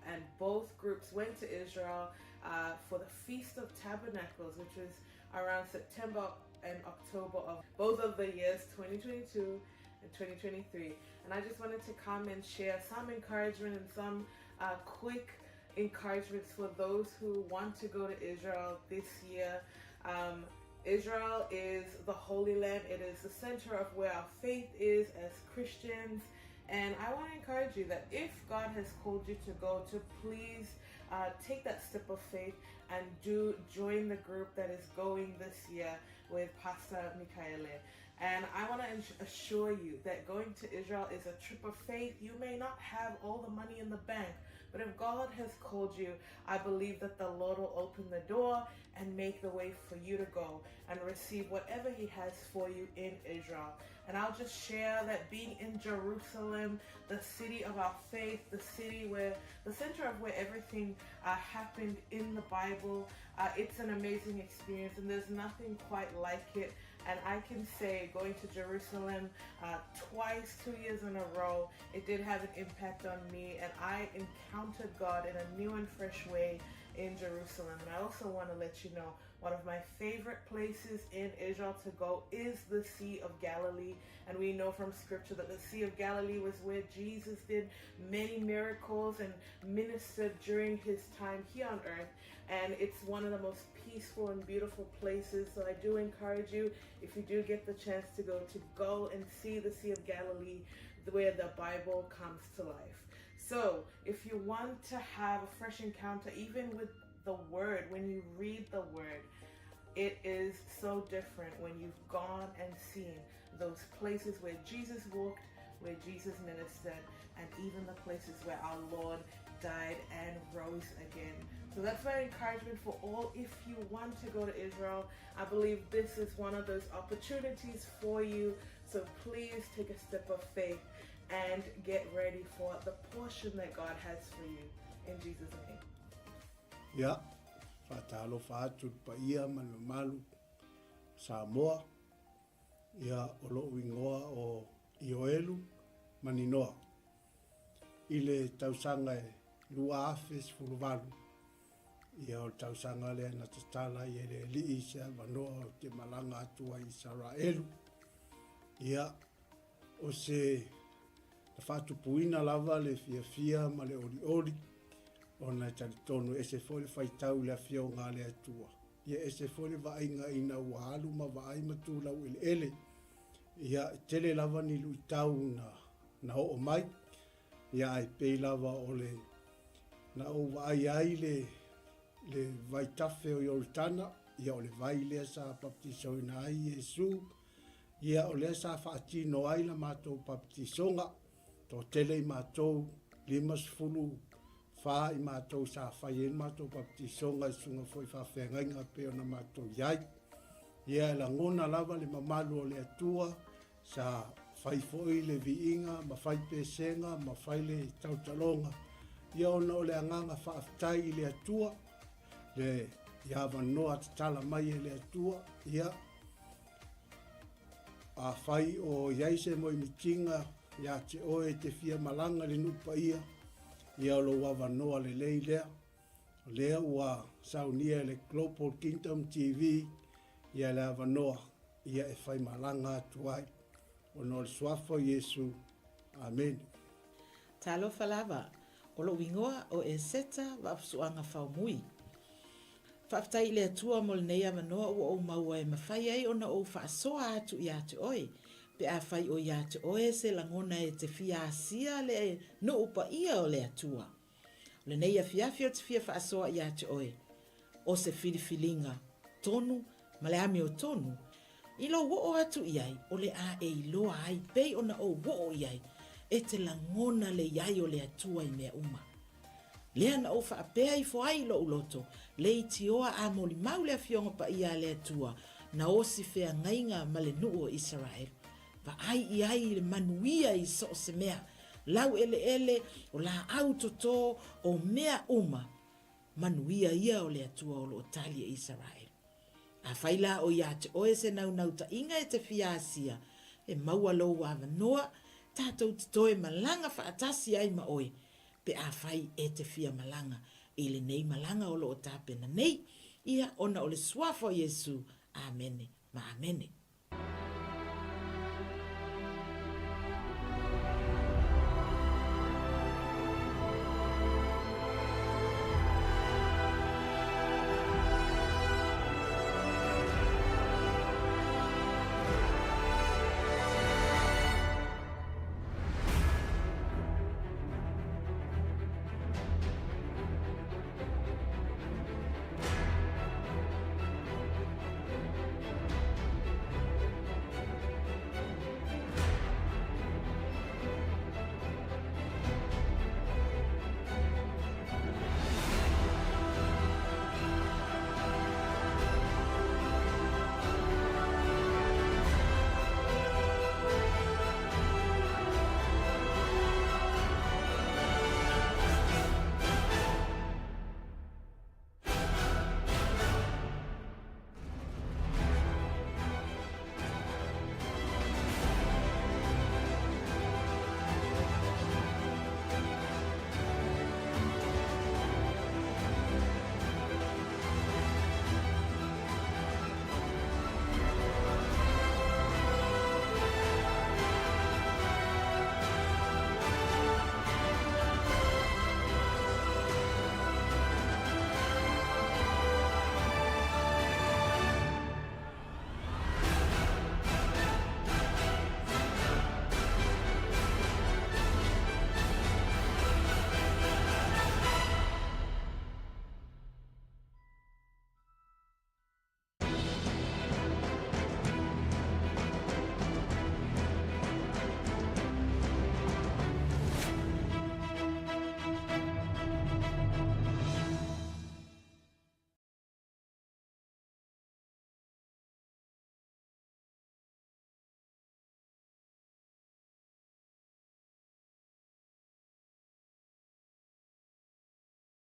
and both groups went to Israel uh, for the Feast of Tabernacles, which is around September and October of both of the years 2022 and 2023. And I just wanted to come and share some encouragement and some uh, quick encouragements for those who want to go to Israel this year. Um, Israel is the Holy Land. It is the center of where our faith is as Christians. And I want to encourage you that if God has called you to go, to please take that step of faith and do join the group that is going this year with Pastor Mikaele. And I want to assure you that going to Israel is a trip of faith. You may not have all the money in the bank, but if God has called you, I believe that the Lord will open the door and make the way for you to go and receive whatever He has for you in Israel. And I'll just share that being in Jerusalem, the city of our faith, the city where the center of where everything happened in the Bible, it's an amazing experience, and there's nothing quite like it. And I can say going to Jerusalem twice, 2 years in a row, it did have an impact on me, and I encountered God in a new and fresh way in Jerusalem. And I also want to let you know, one of my favorite places in Israel to go is the Sea of Galilee. And we know from scripture that the Sea of Galilee was where Jesus did many miracles and ministered during his time here on earth. And it's one of the most peaceful and beautiful places. So I do encourage you, if you do get the chance to go and see the Sea of Galilee, where the Bible comes to life. So if you want to have a fresh encounter, even with the Word, when you read the Word, it is so different when you've gone and seen those places where Jesus walked, where Jesus ministered, and even the places where our Lord died and rose again. So that's my encouragement for all. If you want to go to Israel, I believe this is one of those opportunities for you. So please take a step of faith and get ready for the portion that God has for you. In Jesus' name. Ia, faatalofa atu i le paia ma le mamalu Samoa. Ia, o lo'u igoa o Ioelu Maninoa. I le tausaga e 2018, ia o le tausaga lea na tatala ai e le Alii se avanoa ou te malaga atu ai i Isaraelu. Ia, o se na faatupuina lava le fiafia ma le olioli, ona e talitonu e ese foi le faitau i le Afioga a le Atua. Ia ese foi le vaaiga ina ua alu ma vaai ma tu laueleele. Ia, e tele lava ni luitau na na oo mai, ia ae pei lava o le na ou vaai ai le le vaitafe o Ioritana, ia o le vai lea sa baptisoina ai Iesu, ia o lea sa faatino ai la matou baptisoga, toatele i matou, 54 i matou sa fai ai le matou baptisoga i susuga foi i faafeagaiga pei ona matou i ai. Ia e lagona lava le mamalu o le Atua, sa fai foi le viiga ma fai pesega ma fai le tautaloga, ia ona o le agaga faafetai i le Atua, le i avanoa tatala mai e le Atua, ia afai o i ai se moemitiga ia te oe e te fia malaga i le nuu paia, ia o lou avanoa lelei lea. O lea ua saunia e le Global Kingdom TV ia le avanoa ia e fai malaga atu ai. Ona o le suafa o Iesu. Amene. Talofa lava, o lou igoa o Eseta Vaafusuaga Faumui. Faafetai i le Atua mo lenei avanoa ua ou maua e mafai ai ona ou faasoa atu ia te oe, pe afai o ia te oe se lagona e te fia asia le nuu paia o le Atua. O lenei afiafi ou te fia faasoa ia te oe, o se filifiliga tonu ma le amiotonu, i lou oo atu i ai o le a e iloa ai pei ona ou oo i ai, e te lagona le i ai o le Atua i mea uma. Lea na ou faapea ifo ai i lou loto, leitioa a molimau le Afioga Paia a le Atua, na osi feagaiga ma le nuu o Isaraelu. Vaai i ai i le manuia i so o se mea, laueleele, o laau toto, o mea uma, manuia ia o le Atua o lo o tali e Isaraelu. Afai la o ia te oe se naunautaiga e te fia asia, e maua lou avanoa, tatou te toe malaga faatasi ai ma oe, pe afai e te fia malaga i lenei malaga o lo o tapena nei, ia ona o le Suafa o Iesu. Amene ma amene.